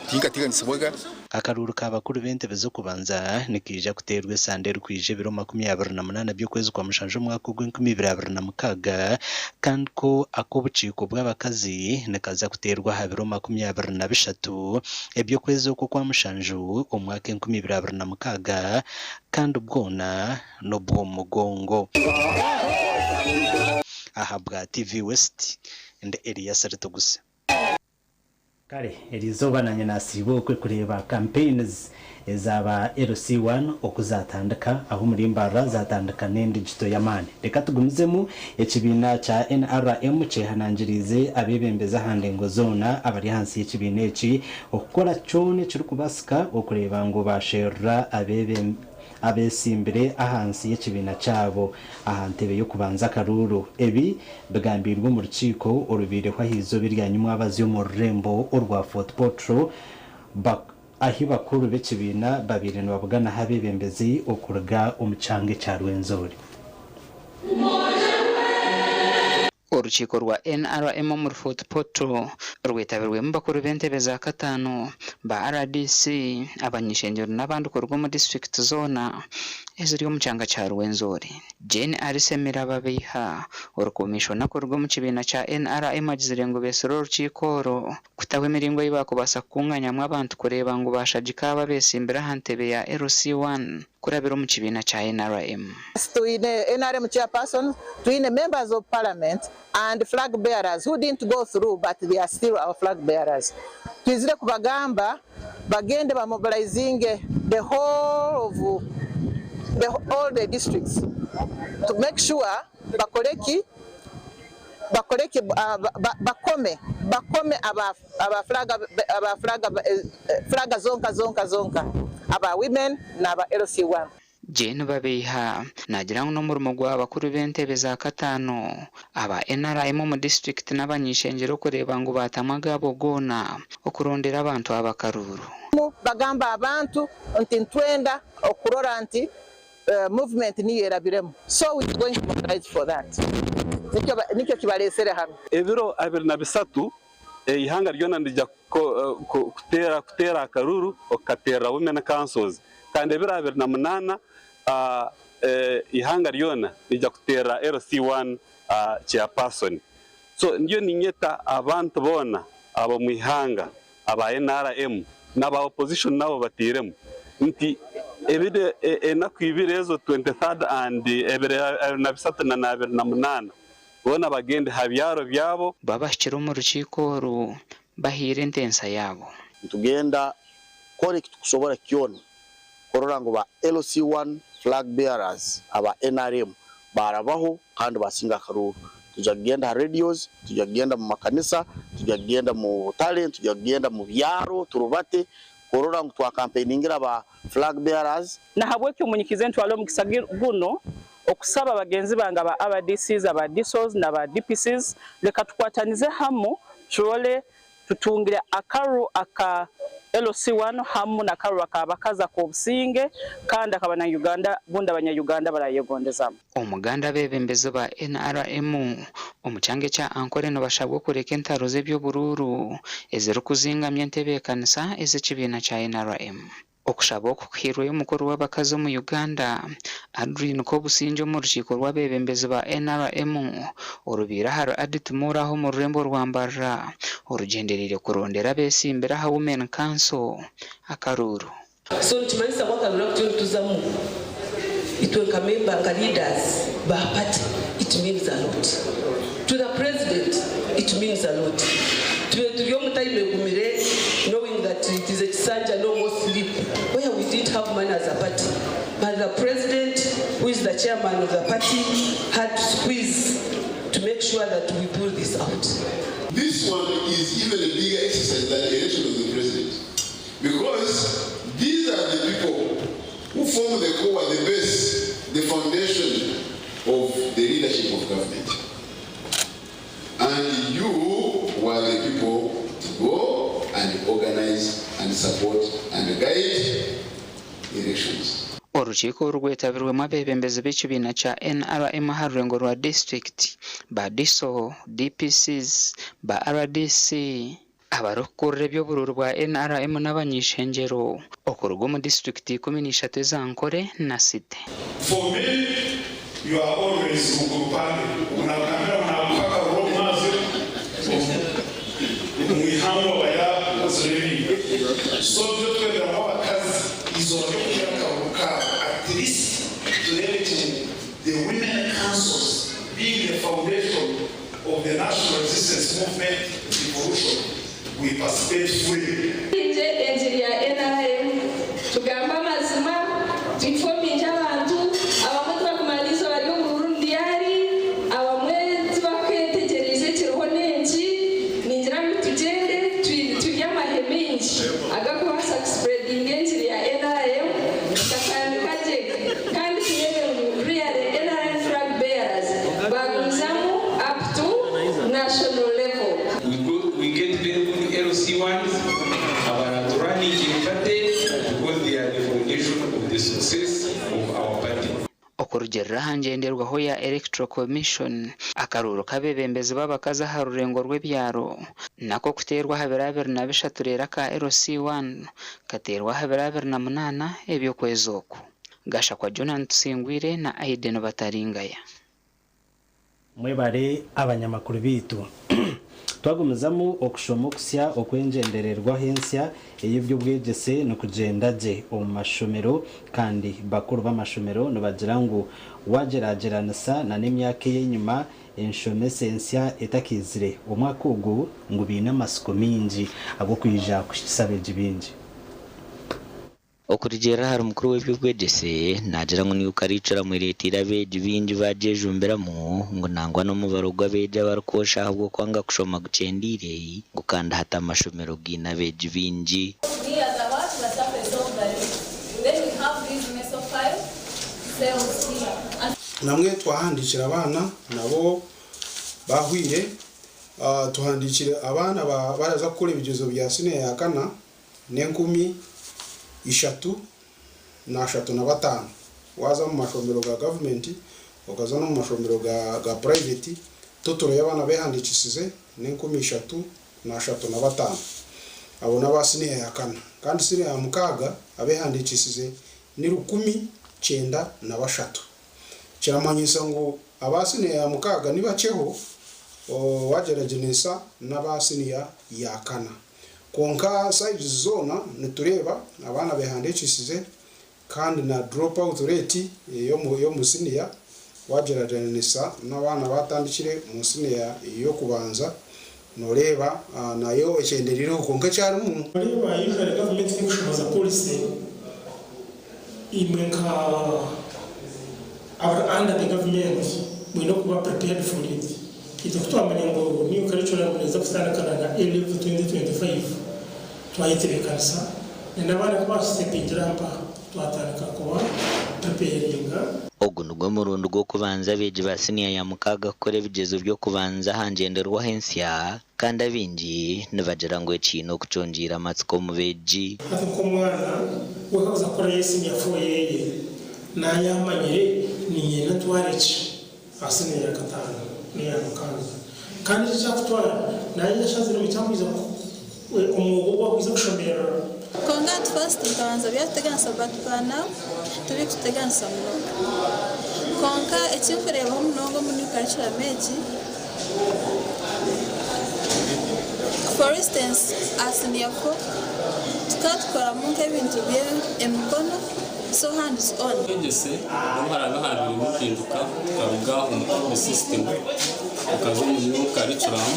tinkateganisibwaga. Akaruuru ka bakuru b'entebe z'okubanza nikaija kuteerwa esande erikwija ebiro 28 by'okwezi kwa mushanju omwaka ogw'enkumibiri abiri na mukaaga kandi ko ak'obukiiko bw'abakazi nikaza kuteerwa aha biro 23 eby'okwezi okwo kwa mushanju omwaka 2026 kandi bwona n'obw'omu mugongo. Ahabwa TV West, ndi Elias Ritugusa. Kare erizooba nanye nasiiba okwe kureeba campaigns ezaba LC1 oku zatandika ahu omuri Mbarara zatandika n'endigito y'amaani. Reka tugumizemu ekibiina kya NRM kyehanangiriize abeebembezi aha ndengo zoona abari ahansi y'ekibiina eki okukora kyona ekirikubaasika okureeba ngu basherura abeesimbire ahansi y'ekibiina kyabo aha ntebe y'okubanza akaruuru. Ebi bigambirwe omu rukiiko orubaireho aha izooba erya nyimwabazi omu rurembo orwa Fort Portal ahi bakuru b'ekibiina babaire nibabuganaho abeebembezi okuruga omu kyanga ekya Rwenzori. Orukiiko rwa NRM omuri Fort Portal rwetabirwemu bakuru b'entebe za kataano ba RDC, abany'ishengyero n'abandi kuruga omu disiturikiti zoona eziri omu kyanga kya Rwenzori. Jane Alice Mirababeiha orikumiishona kuruga omu kibiina kya NRM agizire ngu beetsire orukiiko oru kutaho emiringo ei baakubaasa kukunganyamu abantu kureeba ngu bashagika abo abeesimbire aha ntebe ya LC1 kurabira omu kibiina kya NRM. Twine NRM chairperson, twine members of parliament and flag bearers who didn't go through, but they are still our flag bearers. Twizire kubagamba Bagende bamobilizinge the whole of the, all the districts to make sure bakore ki bakore ki bakome bakome aba aba flag aba flag flag zonka zonka zonka aba women n'aba LC1. Jane Babeiha naagira ngu n'omurimo gwa bakuru b'entebe za kataano aba NRM omu disiturikiti n'abany'ishengyero okureeba ngu baatamu agaabo goona okurondera abantu aba akaruuru. Bagamba abantu nti ntwenda okurora nti movement niyo erabiremu, so we are going to mobilize for that. Nikyo nikyo kibalesere hano. Ebiro 23 eihanga ryona nirija kuteera kuteera akaruru okukateerera women councils kandi ebiro 28 eihanga ryona nirija kuteerera LC1 chairperson. So ndiyo ninyeta abantu boona ab'omu ihanga aba NRM n'aba opposition nabo bateiremu nti ebiro enaku ibiri ezo 23rd and ebiro 23 na 28 boona bagyende ha byaro byabo. Babahikire omu rukiiko oru bahaire entensa yaabo. Nitugenda kukora eki tukusobora kyona kurora ngu ba LC1 flag bearers aba NRM barabaho kandi basinga akaruuru. Tujya kugenda ha radios, tujya kugenda mu makanisa, tujya kugenda mu butare, tujya kugenda mu byaro turubate kurora ngu twakampeiningira ba flag bearers. Nahabwekyo munyikize ntwale omukisa guno okusaba bagenzi bange aba RDCs, aba DSOs n'aba DPCs, leka tukwatanize hamu turole tutungire akaru aka LC1 hamu n'akaru ak'abakazi ak'obusinge kandi ak'abanya-Uganda bundi abanya-Uganda barayegondezamu. Omuganda abeebembezi ba NRM omu kyanga ekya Ankole nibashabwa okureka entaro z'eby'oburuuru ezirikuzingamya entebeekanisa ez'ekibiina kya NRM. Okushaba oku kuhairweyo omukuru w'abakazi omu Uganda, Adrine Kobusingye omu rukiiko rw'abeebembezi ba NRM orubaire ahari Adit Mall aha omu rurembo rwa Mbarara orugyendereire kurondera abeesimbire aha Women Council akaruuru. So nikimanyisa ngu akaruru aku turiyo nituzamu itwe nka member nka leaders ba party it means a lot. To the president it means a lot. Tube turi omu time egumire knowing that it is a kisanja no more sleep where we didn't have money as a party but the president who is the chairman of the party had to squeeze to make sure that we pull this out. This one is even a bigger exercise than the election of the president, because these are the people who form the core, the base, the foundation of the leadership of government. And you were the people to go and organize and support and guide elections. Orukiiko oru rwetabirwemu abeebembezi b'ekibiina kya NRM aha rurengo rwa disiturikiti, ba DISO, DPCs, ba RDC, abarikukurira eby'oburuuru bwa NRM n'abany'ishengyero okuruga omu disiturikiti 13 eza Nkore na Site. For me, you are always Rugurupande. Unagambira unabuka mazi mwihangwa baya ziriri. So byo twendera abakazi izo ryo kugira karuka at least turebe the women councils being the foundation of the national resistance movement revolution, we participate fully. Nje enjiri ya NRM tugamba amazima tuinfominge abantu abamwe tibakumanyisa bari omu Burundi yari abamwe tibakwetegyereize ekiriho n'enki ningira ngu tugyende turye amahe mingi agakubaasa kuspreadinga enjiri ya NRM tukatandika gye kandi turebe ngu really NRM flag bearers bagumizamu up to national level. We go, we get very good LC1s, abaraturanije party because they are the foundation of the success of our party. Okurugiirira aha ngyenderwaho ya Electoral Commission, akaruuru k'abeebembezi b'abakazi aha rurengo rw'ebyaro nako kuteerwa aha biro 23 reero aka LC1 kateerwa aha biro 28 eby'okwezi oku. Gashakwa Jonan Tusingwire na Aiden Bataringaya. Mwebare abanyamakuru baitu. Twagumizamu okushoma okusya okwengyendererwaho ensya ey'eby'obwegyese nikugyenda gye omu mashomero kandi bakuru b'amashomero nibagira ngu wagyeragyeranisa na n'emyaka ey'enyima enshomesa ensya etakiizire omwaka ogu ngu baine amatsiko mingi ag'okwija kuhikisa abeegi baingi. Okurugiirira ahari mukuru w'eby'obwegyese naagira ngu New Curriculum ereeteire abeegi baingi baagyejumbiramu ngu nangwa n'omubaro gw'abeegi abarikwosha ahabw'okwanga kushoma gukyendeire ngu kandi hati amashomero gaine abeegi baingi. Namwe twahandiikira abaana nabo bahwire. Tuhandiikire abaana baraza kukora ebigyezo bya siniya ya kana n'enkumi 335. Waaza omu mashomero ga gavumenti okaza n'omu mashomero ga purayiveti, totoro y'abaana abeehandiikisize n'enkumi 335. Abo n'aba siniya ya kana. Kandi siniya ya mukaaga abeehandiikisize ni 1093. Kiramanyisa ngu aba siniya ya mukaaga ni bakyeho waagyeragyeranisa n'aba siniya ya kana. Kwonka sides zoona nitureeba abaana beehandiikisize kandi na drop out rate ey'omu siniya waagyeragyeranisa n'abaana abaatandikire omu siniya y'okubanza nooreeba nayo ekyendereireho kwonka ekyarimu. Noreeba usually gavumenti terikushohoza policy imwe nka abari under the government mwine okuba prepared for it. Itwe kutwamanya ngu new curriculum neeza kutandikana na A-level 2025 twayetebekanisa na n'abaana kubastepingira mpaha twatandika kuba preparinga. Ogu nigwo murundi gw'okubanza abeegi ba siniya ya mukaaga kukora ebigyezo by'okubanza aha ngyenderwaho ensya kandi abaingi nibagira ngu eki kiine okukyongyeire amatsiko omu beegi. Hati nk'omwana we akaza kukorayo siniya fo yeye naayamanyire niinyenda ntware ki aha siniya ya kataano n'eya mukaaga kandi eki ekyakutwara naanye yashaziremu ekyakwija omwoga ogu akwija kushomerera. Kwonka at first bikabanza byatuteganisa but by now tibikututeganisa munonga. Kwonka ekinkureebaho munonga omu new curriculum egi, for instance aha senior four tukaba tukoramu nk'ebintu by'emikono so hands on. Obwegyese obu haraabe haabairemu empinduka tukaruga omu old system tukaza omu new curriculum,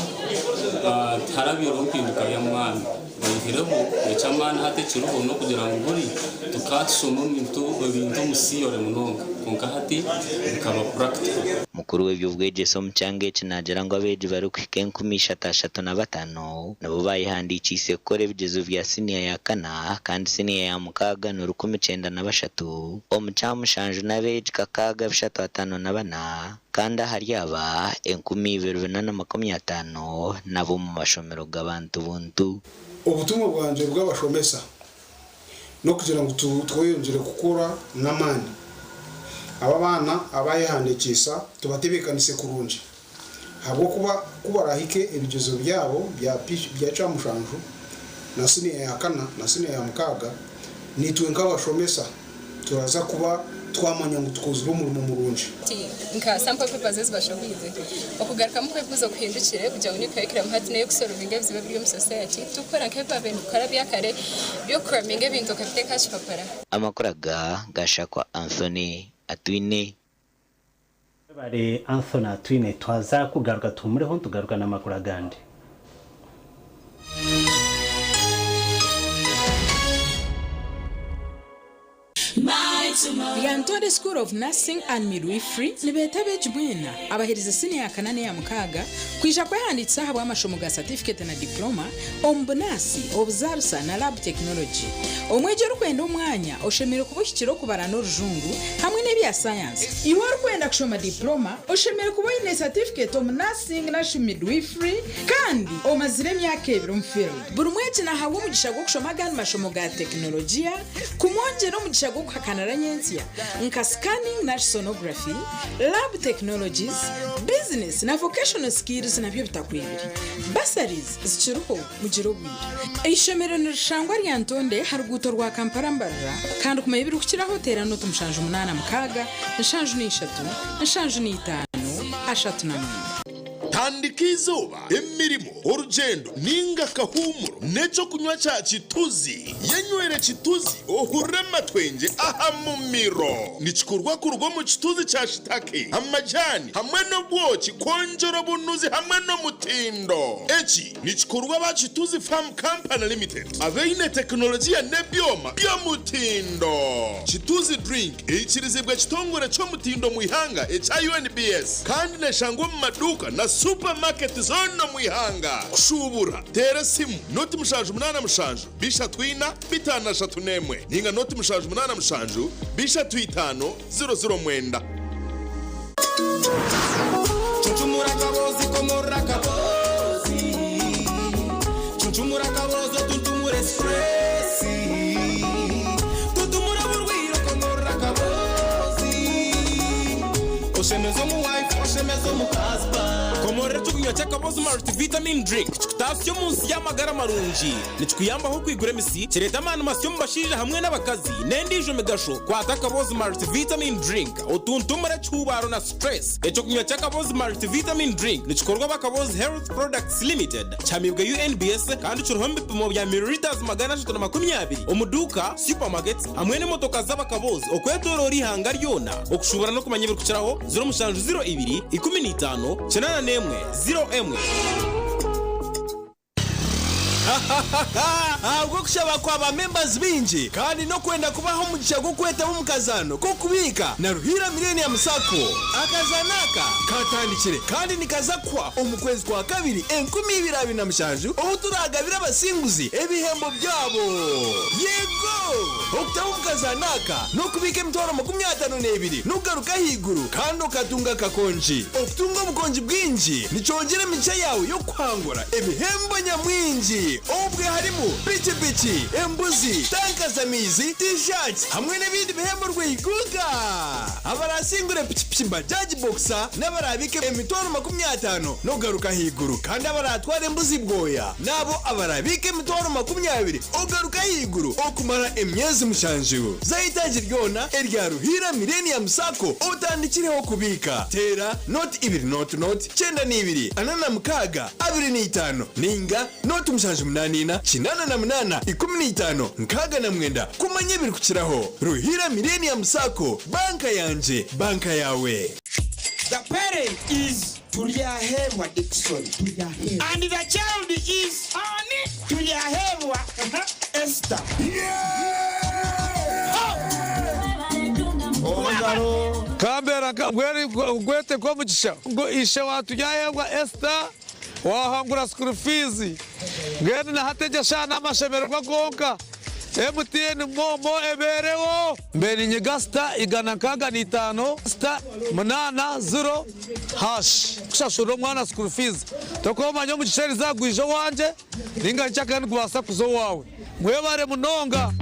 tiharabaireho mpinduka y'amaani. Oihireho eky'amaani hati ekiriho n'okugira ngu buri tukaba tushoma ebintu omu theory munonga kwonka hati bikaba practical. Mukuru w'eby'obwegyese omu kyanga eki naagira ngu abeegi barikuhika 3,035 nibo baayehandiikiise kukora ebigyezo bya siniya ya kana kandi siniya ya mukaaga ni 1,093, omu kyamushanju n'abeegi 6354 kandi ahari aba 2,450 n'ab'omu mashomero g'abantu buntu. Obutumwa bwangye bw'abashomesa n'okugira ngu tweyongyere kukora n'amaani. Aba abaana abayehandikiisa tubatebeekanise kurungi ahabw'okuba ku baraahike ebigyezo byabo bya Kyamushanju na siniya ya kana na siniya ya mukaaga, naitwe nk'abashomesa turaza kuba twamanya ngu tukozire omurimo murungi. Nka sample papers ezi bashohoize, okugarukamu kw'ebibuuzo kuhindukire kugira ngu new curriculum hati n'ey'okusorovinga ebizibu ebiri omu society tikukora nk'ebi baabaire nibakora bya kare by'okucraminga ebintu okabiteeka aha kipapura. Amakuru aga gashakwa Anthony Atwine. Webare Anthony Atwine, twaza kugaruka tuhumureho nitugaruka n'amakuru agandi. Lyantonde School of Nursing and Midwifery nibeeta abeegi mwena abaherize siniya ya kana n'eya mukaaga kwija kwehandiikisa ahabw'amashomo ga satifiketi na diploma omu bunaasi, obuzaarisa na lab technology. Omwegi orikwenda omwanya oshemereire kuba ohikire okubara n'orujungu hamwe n'ebya sayansi. Iwe orikwenda kushoma diploma oshemereire kuba oine satifiketi omu nursing narishi midwifery kandi omazire emyaka ebiri omu field. Buri mwegi nahabwa omugisha gw'okushoma agandi mashomo ga tekinologiya kumwongyera omugisha gw'okuhakanira nyentsya nka scanning nari sonography, lab technologies, business na vocational skills nabyo bitakwebire. Bursaries zikiriho mugire obwire. Eishomero nirishangwa Lyantonde aha ruguuto rwa Kampala Mbarara kandi kumanya ebirikukiraho teera nooti 76 73 75 39. Tandika eizooba, emirimo, orugyendo ninga akahuumuro n'ekyokunywa kya Kituzi. Yenywere Kituzi ohurire amatwengye aha mumiro. Nikikorwa kuruga omu kituzi kya shitake, amajani hamwe n'obwoki kwongyera obunuzi hamwe n'omutindo. Eki nikikorwa aba Kituzi Farm Company Limited abaine tekinologiya n'ebyoma by'omutindo. Kituzi Drink eikirizibwa ekitongore ky'omutindo omu ihanga ekya UNBS kandi neshangwa omu maduuka na supamaketi zoona omu ihanga. Kushuubura, teera esimu 0 787 34 531 ninga 0 787 35 009. Chuchumura kabozi komora kabozi Chuchumura kabozo tuntumure stressi Tuntumura burwiro komora kabozi Oshemezo mu wife oshemezo mu husband Komorera ekyokunywa ky'akabozi multivitamin drink kikutasya omu nsi y'amagara marungi, nikikuyambaho okwigura emisi, kireeta amaani masya omu bashaija hamwe n'abakazi n'endiijo migasho. Kwata akabozi multivitamin drink otuntumure ekihubaaro na stress. Ekyokunywa ky'akabozi multivitamin drink nikikorwa ab'Akabozi Health Products Limited, kihamibwe UNBS kandi kiriho omu bipimo bya millilitres 320 omu duuka, supermarkets hamwe n'emotoka z'abakabozi okwetooroora eihanga ryona. Okushuubura n'okumanya ebirikukiraho, 0702 15 81 01. Ahabw'okushaba kwa ba members baingi kandi n'okwenda kubaha omugisha gw'okwetaba omu kazaano k'okubiika na Ruhiira Millennium Sacco. Akazaano aka katandikire kandi nikaza kuhwa omu kwezi kwa kabiri 2027 obu turaagabire abasinguzi ebihembo byabo. Yego! Okutaba omu kazaano aka n'okubiika emitwaro 52 n'okugaruka ahaiguru kandi okatunga akakongi. Okutunga obukongi bwingi nikyongyera emigisha yaawe y'okuhangura ebihembo nyamwingi obwe harimu pikipiki, embuzi, tanka z'amaizi, t-shirts hamwe n'ebindi bihembo rweiguga. Abarasingure pikipiki Bajaj Boxer n'abarabika emitwaro 50 n'okugaruka ahaiguru kandi abaratwara embuzi bwoya n'abo abarabika emitwaro 20 ogaruka ahaiguru okumara emyezi 7. Za itaagi ryona erya Ruhiira Millennium Sacco otandikireho kubiika. Teera 0 2 0 0 92 46 25 ninga 0 784 88 15 69 kumanya ebirikukiraho. Ruhiira Millennium Sacco, banka yangye, banka yaawe. The parent is Turyahebwa Dixon. And the child is Ani Turyahebwa Esther. Kambera ngwete komugisha ngo ishe wa Turyahebwa Esther wahangura school fees ngende nahategesha n'amashemererwa gonka MTN MoMo eberewo mbere ninyiga *165 *80# kushashurira omwana school fees tokomanya omugisha erizagwija owangye ninga nkyakandi nikubaasa kuza owawe mwebare munonga.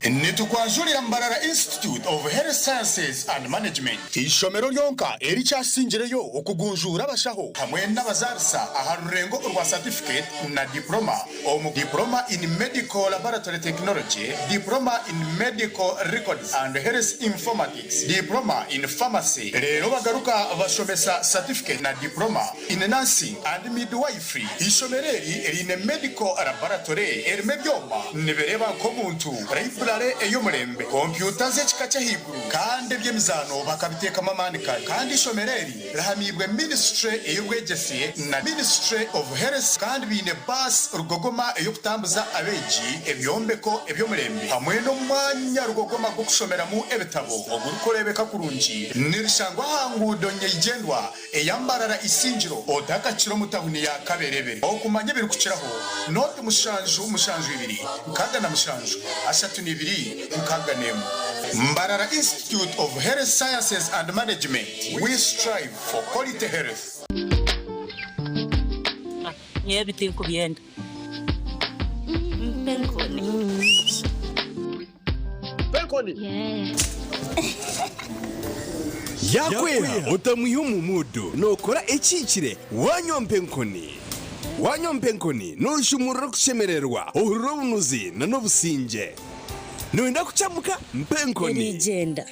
Nitukwanjurira Mbarara Institute of Health Sciences and Management, ishomero ryonka erikyasingireyo okugunjura abashaho hamwe n'abazarisa aha rurengo rwa certificate na diploma omu diploma in medical laboratory technology, diploma in medical records and health informatics, diploma in pharmacy. Rero bagaruka bashomesa certificate na diploma in nursing and midwifery. Ishomero eri riine medical laboratory erimu ebyoma nibireba nk'omuntu, library ey'omurembe, kompyuta z'ekika ky'ahaiguru kandi eby'emizaano bakabiteekamu amaani kare. Kandi ishomero eri rihamibwe ministry ey'obwegyese na Ministry of Health kandi biine baasi rugogoma ey'okutambuza abeegi, ebyombeko eby'omurembe hamwe n'omwanya rugogoma gw'okushomeramu ebitabo ogurikureebeka kurungi. Nirishangwa aha nguudo nyeigyendwa eya Mbarara Isingiro otakakira omu tawuni ya Kaberebere. Okumanya ebirikukiraho, 0 7 7 67 32 61. Mbarara Institute of Health Sciences and Management, we strive for quality health. Nyewe ebiti nkubyenda mpenkoni. Penkoni. Yakweha otamwiha omu mudu nokora ekihikire wanywa mpenkoni. Wanywa mpenkoni noshumurura okushemererwa, ohurira obunuzi na n'obusingye. Noyenda kucamuka? Mpenkoni. Erigyenda.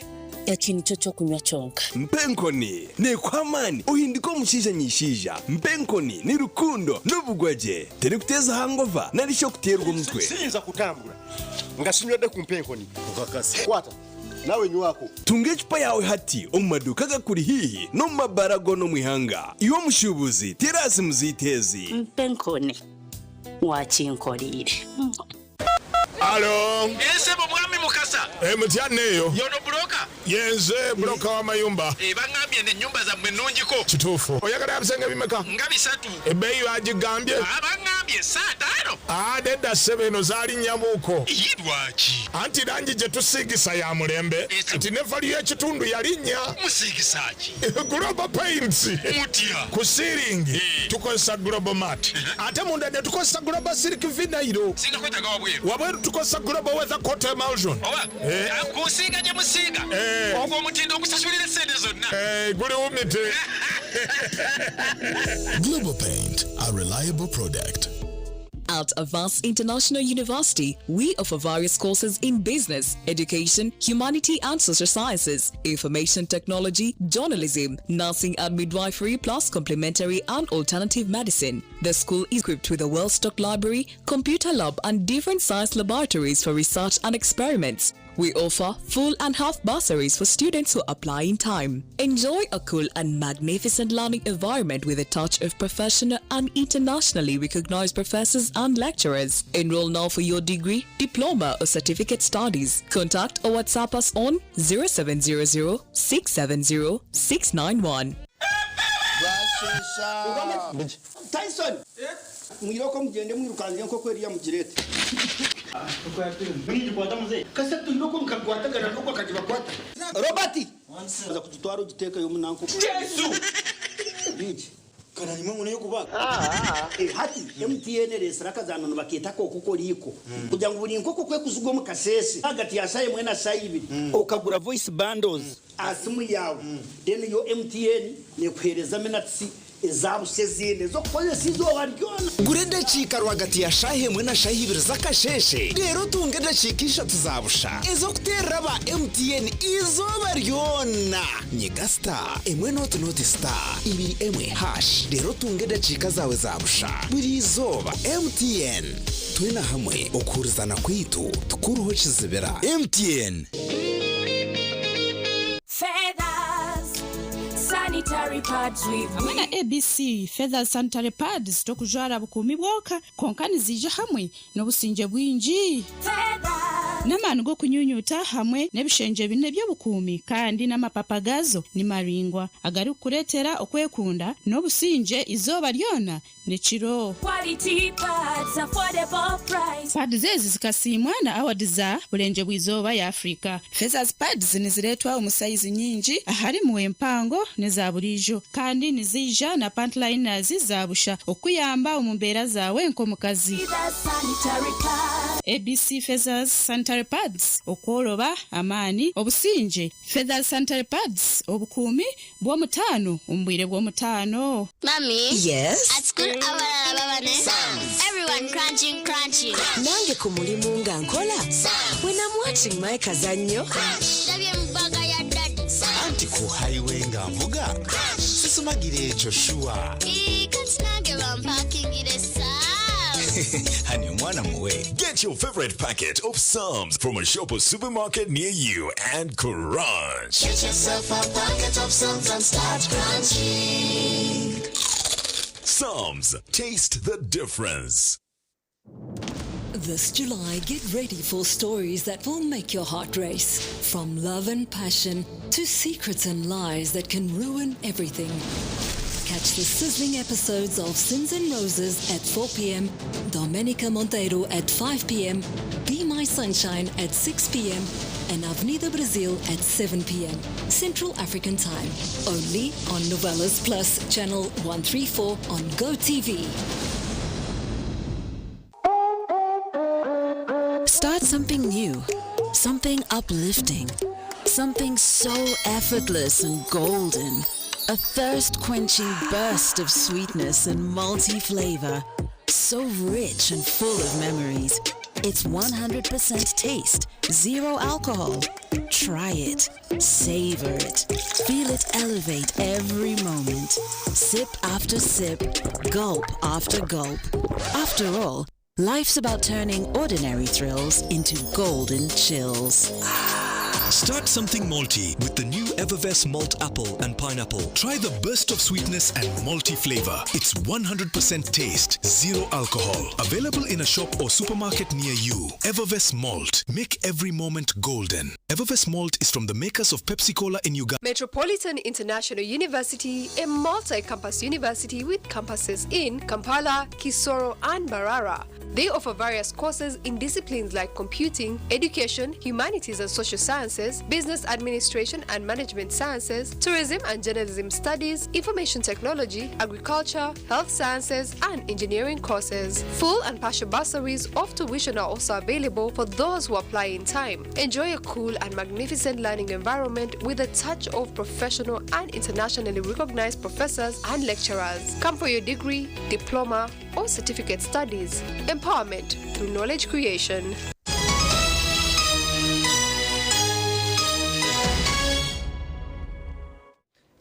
Eki nikyo ky'okunywa kyonka. Mpa enkoni neekuha amaani ohindike omushaija nyishaija. Mpa enkoni ni rukundo n'obugwagye. Terikuteeza hangova nari shi okuteerwa omutwe. Siyinza kutambura nga sinywedde ku mpa enkoni. Kwata nawe nywako. Tunga ecupa yaawe hati omu maduuka agakuri haihi n'omu mabaara goona omu ihanga. Iwe omushuubuzi, teera aha simu zaitu ezi. Mpa enkoni wakinkoreire. Alo. Eh, ssebo mwami Mukasa. Eh, mutya neeyo. Yono buloka? Yenze buloka w'amayumba. Eh, baŋŋambye nti ennyumba zammwe nnungiko. Kituufu. Oyagala ya bisenge bimeka? Nga bisatu. Ebbeeyi bagigambye? Ah, baŋŋambye saataano. Ah, nedda ssebo eno zaalinnyamuuko. Ii, lwaki? Anti langi gye tusiigisa ya mulembe nti ne valiyo y'ekitundu yalinnya. Musiigisa ki? Global Paints. Mutya? Ku siiringi tukozesa Global Mat. Ate munda ne tukozesa Global Silk Vinyl. Singa kwetaaga wabweru. Wabweru tukozesa Global Weather Coat Emulsion. Oba Eh. ah, kusiiga gye musiiga. Eh. Ogwo omutindo ogusasulira essente zonna. Eh, guli wumite. Global Paint, a reliable product. At Avance International University, we offer various courses in business, education, humanity and social sciences, information technology, journalism, nursing and midwifery, plus complementary and alternative medicine. The school is equipped with a well-stocked library, computer lab and different science laboratories for research and experiments. We offer full and half bursaries for students who apply in time. Enjoy a cool and magnificent learning environment with a touch of professional and internationally recognized professors and lecturers. Enroll now for your degree, diploma, or certificate studies. Contact or WhatsApp us on 0700 670 691. Tyson mwiroko mugende mwirukange nk'oku eriya mugirete kase tuyiroko mukakwatagana n'okwo akagibakwata Robert aza kugitwara ogiteekayo omunanko Yesu! Bigi kanarimo ngo nayo kubaga hati MTN resera akazano nibaketa koko koriko kugira ngo buri nkoko kwe kuzugwa mu kasese hagati ya sayi mwena sayi ibiri ukagura voice bundles asimu yawe then yo MTN nekuhereza minutes ezabuse zine zo kukozesa izuba ryona gura edakiika rwagati ya shaaha emwe na shaaha ibiri z'akasheshe reero otunge edakiika ishatu za busha ez'okuteerera aba mtn izooba ryona nyiga star emwe noti noti star ibiri emwe hash reero otunge edakiika zaawe za busha buri izooba mtn twena hamwe okuhurizana kwaitu tukuruho kizibira mtn Feathers, sanitary pads with Hamwe na ABC Feathers Sanitary Pads tokujwara bukuumi bwoka konka niziija hamwe n'obusingye bwingi n'amaani g'okunyunyuta hamwe n'ebishengye bine by'obukuumi kandi n'amapapa gaazo ni maringwa agarikukureetera okwekunda n'obusingye izooba ryona n'ekiro. Quality pads, affordable price. Pads ezi zikasiimwa na award za Burenje bw'izooba ya Afrika. Feathers pads nizireetwa omu sayizi nyingi aharimu empango n'eza buriijo kandi niziija na pantliners za busha okuyamba omu mbeera zaawe nk'omukazi. Feathers sanitary pads. ABC Feathers Sanitary Pads okworoba amaani obusingye. Feathers Sanitary Pads obukuumi bw'omutaano omu bwire bw'omutaano. Mommy? Yes? At school, abalala babane. Everyone crunching, crunching. Nange ku mulimu nga nkola. When I'm watching my kazannyo. Ndabye mu bbaga ya daddy. Anti ku highway nga nvuga sisumagira ekyo sure. Ii, kati nange bampakingire Psalms. Hani omwana muwe. Get your favorite packet of Psalms from a shop or supermarket near you and crunch. Get yourself a packet of Psalms and start crunching. Psalms, taste the difference. This July, get ready for stories that will make your heart race. From love and passion to secrets and lies that can ruin everything. Catch the sizzling episodes of Sins and Roses at 4 p.m., Domenica Monteiro at 5 p.m., Be My Sunshine at 6 p.m., and Avenida Brasil at 7 p.m. Central African Time. Only on Novelas Plus, Channel 134 on GoTV. Start something new, something uplifting, something so effortless and golden. A thirst quenching burst of sweetness and multi flavor. So rich and full of memories. It's 100% taste, zero alcohol. Try it. Savor it. Feel it elevate every moment. Sip after sip, gulp after gulp. After all, life's about turning ordinary thrills into golden chills. Start something malty with the new Evervest Malt Apple and Pineapple. Try the burst of sweetness and malty flavor. It's 100% taste, zero alcohol. Available in a shop or supermarket near you. Evervest Malt. Make every moment golden. Evervest Malt is from the makers of Pepsi Cola in Uganda. Metropolitan International University, a multi campus university with campuses in Kampala, Kisoro, and Barara. They offer various courses in disciplines like computing, education, humanities and social sciences, business administration and management sciences, tourism and journalism studies, information technology, agriculture, health sciences, and engineering courses. Full and partial bursaries of tuition are also available for those who apply in time. Enjoy a cool and magnificent learning environment with a touch of professional and internationally recognized professors and lecturers. Come for your degree, diploma, or certificate studies. Empowerment through knowledge creation.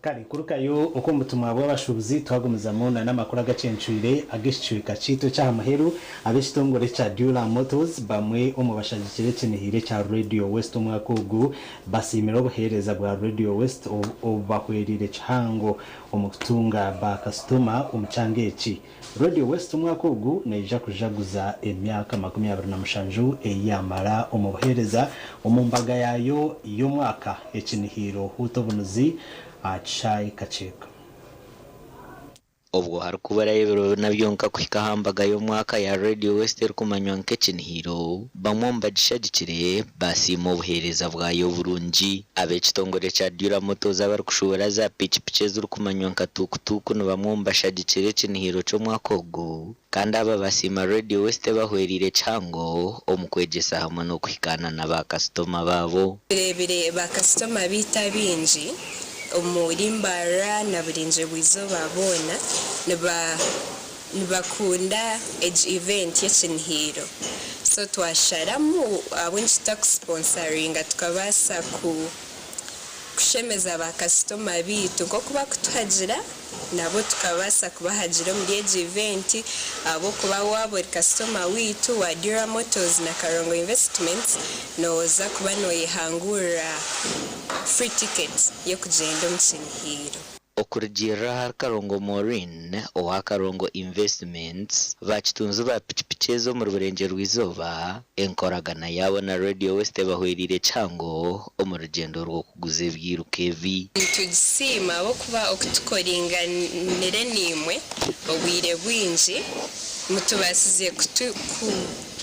Kare kurukayo oku omutumwa bw'abashuubuzi twagumizamu na n'amakuru agacencwire ag'ekicweka kyaitu ekyaha muheru. Ab'ekitongore kya Dura Motors, bamwe omu bashagikire ekinihire kya Radio West omwaka ogu, basiimire obuheereza bwa Radio West obubahwerire kihango omu kutunga bakasitoma omu kyanga eki. Radio West omwaka ogu neija kujaguza emyaka 27 eyamara omu buheereza omu mbaga yayo y'omwaka ekinihiro huta obunuzi achai kacheeka. Obwo harikuburayo ebiro bina byonka kuhika aha mbaga y'omwaka ya Radio West erikumanywa nk'ekinihiro, bamwe omu bagishagikire basiima obuheereza bwayo burungi. Ab'ekitongore kya Dura Motors abarikushuubura za pikipiki ezirikumanywa nka tukutuku ni bamwe omu bashagikire ekinihiro ky'omwaka ogu, kandi aba basiima Radio West ebahwereire kihango omu kwegyesa hamwe n'okuhikaana na bakasitoma baabo. Tureebire bakasitoma baitu abaingi omuri Mbarara na Burengyerwa Izooba boona nibakunda egi event y'ekinihiro, so twasharamu ahabw'enki tutakusponsoringa tukabaasa kushemeza bakasitoma baitu nk'oku bakutuhagira nabo tukabaasa kubahagira omuri egi event, ahabw'okuba waaba ori kasitoma waitu wa Dura Motors na Karongo Investments nooza kuba nooyehangurira free ticket y'okugyenda omu kinihiro. Okurugiirira ahari Karongo Maureen owa Karongo Investments, bakitunzi ba pikipiki ezi omuri Burengyerwa Izooba, enkoragana yaabo na Radio West ebahwereire kihango omu rugyendo rw'okuguza ebyiruka ebi. Nitugisiima ahabw'okuba okutukoringanire naimwe obwire bwingi mutubaasize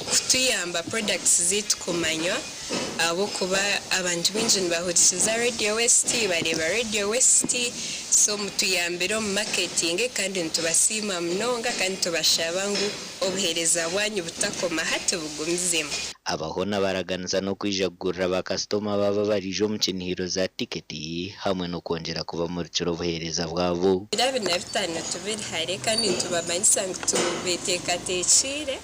kutuyamba products zaitu kumanywa, ahabw'okuba abantu baingi nibahurikiza Radio West, bareeba Radio West, so mutuyambire omu marketing kandi nitubasiima munonga kandi tubashaba ngu obuheereza bwanyu butakoma hati bugumizemu. Abahona baraganisa n'okwija kugurira bakasitoma baba bariija omu kinihiro za tiketi hamwe n'okwongyera kubamurikira obuheereza bwabo. Ebiro 25 tubiri hare kandi nitubamanyisa ngu tubeteekateekiire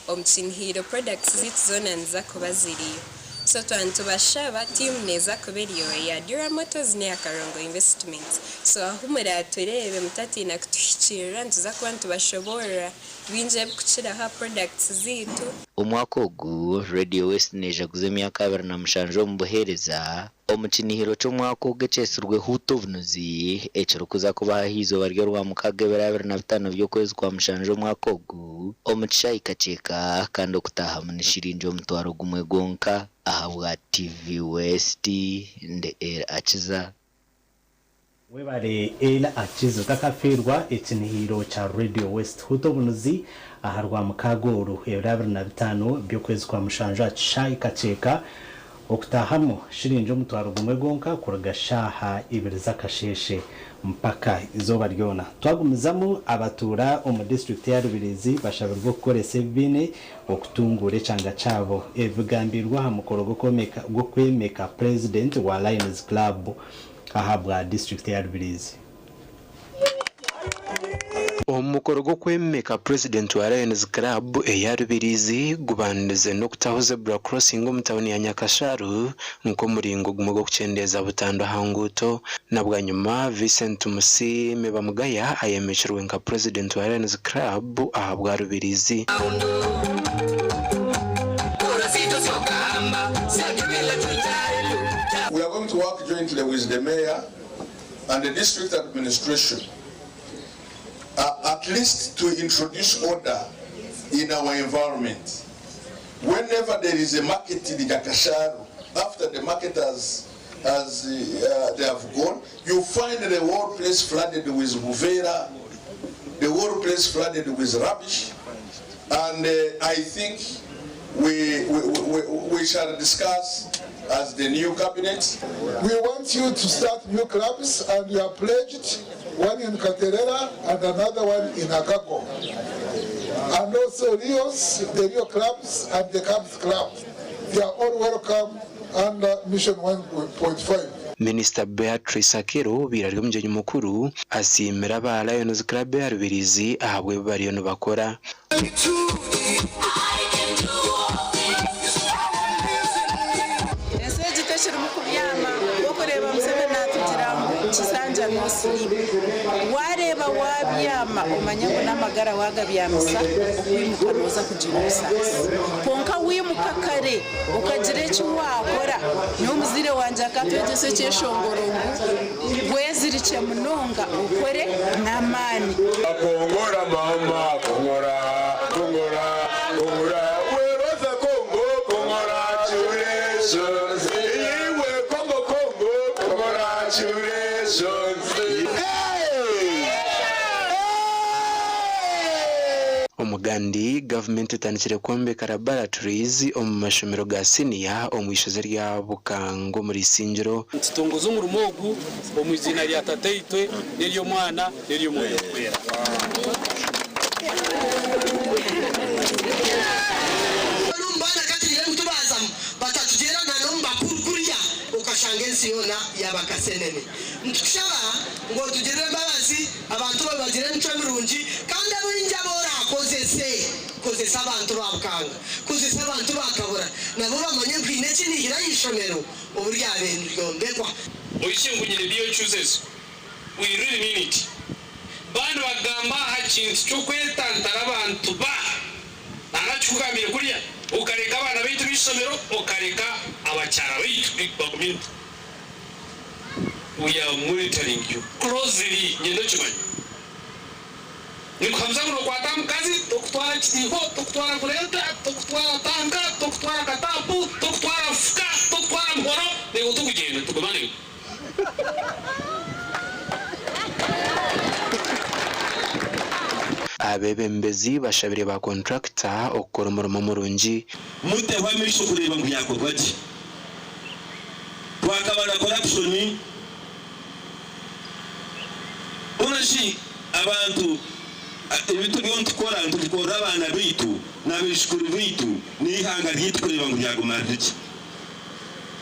omu kinihiro, products zaitu zoona niziza kuba ziriyo. So twaba nitubashaba tiimu neeza kuba eriyo eya Dura Motors n'eya Karongo Investments. So ahu muratureebe mutatiina kutuhikiirira, nituza kuba nitubashoboorora bingi ebirikukiraho aha products zaitu. Omwaka ogu Radio West neejaguza emyaka 27 omu buheereza omu kinihiro ky'omwaka ogu ekyetsirwe Huuta Obunuzi ekirikuza kubaho aha izooba ry'orwamukaaga ebiro 25 by'okwezi kwa mushanju omwaka ogu omu kishaayi Kakyeka, kandi okutaahamu ni shiringi 10,000 gwonka. Ahabwa TV West, ndi El Akiza. Webare El Akiza, otakafeerwa ekinihiro kya Radio West Huuta Obunuzi aha Rwamukaaga oru ebiro 25 by'okwezi kwa mushanju aha kishaayi Kakyeka, okutahamu shiringi 10,000 gwonka kuruga shaaha 2 z'akasheeshe mpaka izooba ryona. Twagumizamu, abatuura omu disitulikiti ya Rubirizi bashabirwa okukoresa ebibiine okutunguura ekyanga kyabo. Ebigambirwe aha mukoro gw'okwemeka president wa Lions Club ahabwa disitulikiti ya Rubirizi. Omu mukoro gw'okwemeka Purezidenti wa Lions Club eya Rubirizi gubandize n'okutaho Zebra Crossing omu tauni ya Nyakasharu nk'omuringo gumwe gw'okukyendeeza butandu aha nguuto. Na bwanyima Vincent Tumusiime Bamugaya ayemekirwe nka Purezidenti wa Lions Club ahabwa Rubirizi. We are going to work jointly with the mayor and the district administration at least to introduce order in our environment. Whenever there is a market in Nyakasharu, after the market has, has they have gone, you find the whole place flooded with buvera, the whole place flooded with rubbish, and I think we, we, we, we shall discuss as the new cabinet. We want you to start new clubs, and you have pledged one in Katerera and another one in Agago. And also Rios, the Rio clubs and the Cubs club. They are all welcome under Mission 1.5. Minisita Beatrice Akello obaire ari omugyenyi mukuru asiimire aba Lions Club eya Rubirizi ahabw'ebi bariyo nibakora. Ensi egi tekirimu kubyama, wakureeba Museveni natugira ngu kisanja no sleep. Wareeba wabyama omanye ngu n'amagara wagabyamisa okwimuka noza kugira obusaasi. Kwonka wimuka kare okagira eki wakora, nyowe omuzaire wangye akatwegyesa ekyeshongoro ngu wezirikye munonga okore n'amaani. Kongora mama kongora kongora kongora webaza Kongo congratulations iwe Kongo Kongo congratulations. Omugandi, Gavumenti etandikire kwombeka laboratories omu mashomero ga siniya omu ishozi rya Bukanga omuri Isingiro. Nitutongoza omurimo ogu omu iziina rya Tataitwe n'ery'Omwana n'ery'Omwoyo Orikwera. N'omu baana ka twine nitubazamu batatugyera na n'omu bakuru kuriya okashanga ensi yoona yaaba kasenene. Nitukushaba ngu otugirire embabazi abantu baawe bagire emicwe mirungi kandi abaingi abu oraakozese, kozesa abantu ba Bukanga, kozesa abantu ba Kabura nabo bamanye ngu haine eki niihire aha ishomero obu ryabaire niryombekwa. Oikye ngu nyine byocuzezo, we really mean it. Bandi bagamba aha kintu ky'okwetantara abantu ba nanga kikugambire kuriya okareka abaana baitu b'eishomero okareka abakyara baitu ba community. We are monitoring you closely nyenda okimanye. Nikuhamiza ngu nokwata aha mukazi tokutwara kitiiho, tokutwara grater, tokutwara tanka, tokutwara katapu, tokutwara fuka, tokutwara muhoro naiwe tikugyenda tuguma naiwe. Abeebembezi bashabire ba kontrakita okukora omurimo murungi. Muteho amaisho kureeba ngu byakorwa gye. Twakaba na corruption, hoona shi abantu ebi turiyo nitukora nitubikorera abaana baitu n'abaijukuru baitu n'eihanga ryaitu kureeba ngu ryaguma riri gye.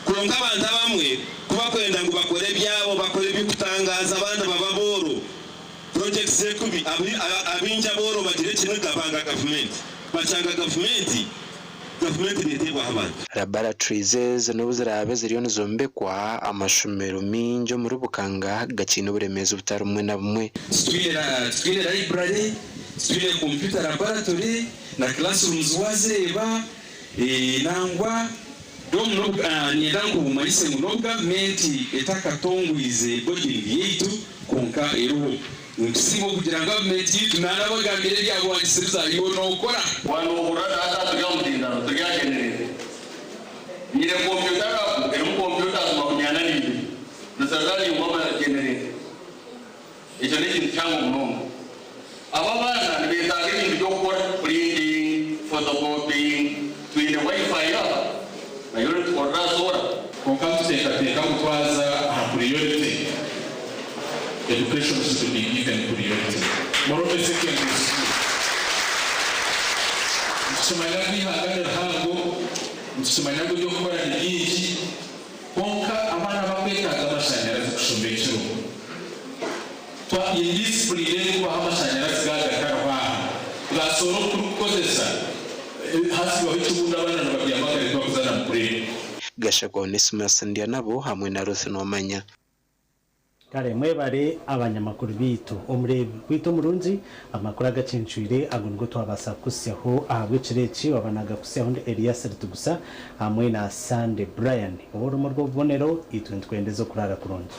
Kwonka abantu abamwe ku bakwenda ngu bakore ebyabo bakore eby'okutangaaza abandi baba abooro, projects ekubi, abaingi abooro bagira ekiniga banga gavumenti, bakyanga gavumenti, gavumenti neeteebwaho abantu. Laboratories ezi n'obu ziraabe ziriyo nizombekwa, amashomero maingi omuri Bukanga gakiine oburemeezi butari bumwe na bumwe. Titwine library, titwine computer laboratory na classrooms wazireeba nangwa niinyenda nkumanyise ngu n'obu gavumenti etakatongwize boarding yaitu kwonka eriho. Nitusiima okugira ngu gavumenti yaitu naanabagambira ebyabuwangisiriza iwe nookora. Wanohurira tata turi aha mutindano turi aha generator. Nyine computer lab erimu computers 42 niziraraningwa ama generator. Ekyo n'ekintu kihango munonga. Aba abaana nibetaaga ebintu by'okukora printing, photocopying, twine wifi aha nayo nitukorera aha solar. Kwonka nituteekateeka ngu twaza aha priority, education should be given priority. Morobe Secondary School. Nitukimanya ngu eihanga ni rihango, nitukimanya ngu eby'okukora ni bingi, kwonka abaana bakwetaaga amashanyarazi kushoma ekiro. Twa indisipurine erikubaha amashanyarazi gaagaruka. Hasibaho ekibunda abaana nibabyama kare tibakuzaana mukuremba. Gashakwa Onesimus Ndyanabo hamwe na Ruth Nomanya. Kare mwebare abanyamakuru baitu. Omureebi waitu omurungi, amakuru agacencwire ago nigo twabaasa kukuhitsyaho ahabw'ekiro eki. Waaba naagakuhitsyaho ndi Elias Ritugusa hamwe na Sunday Brian. Ow'orumu rw'obubonero, itwe nitukwendeza okuraara kurungi.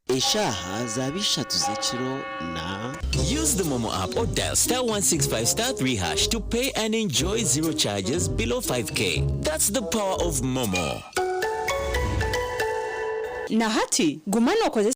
Eshaaha zaaba ishatu z'ekiro na. Use the Momo app or dial star 165 star 3 hash to pay and enjoy zero charges below 5k. That's the power of Momo. Na hati guma nookozesa.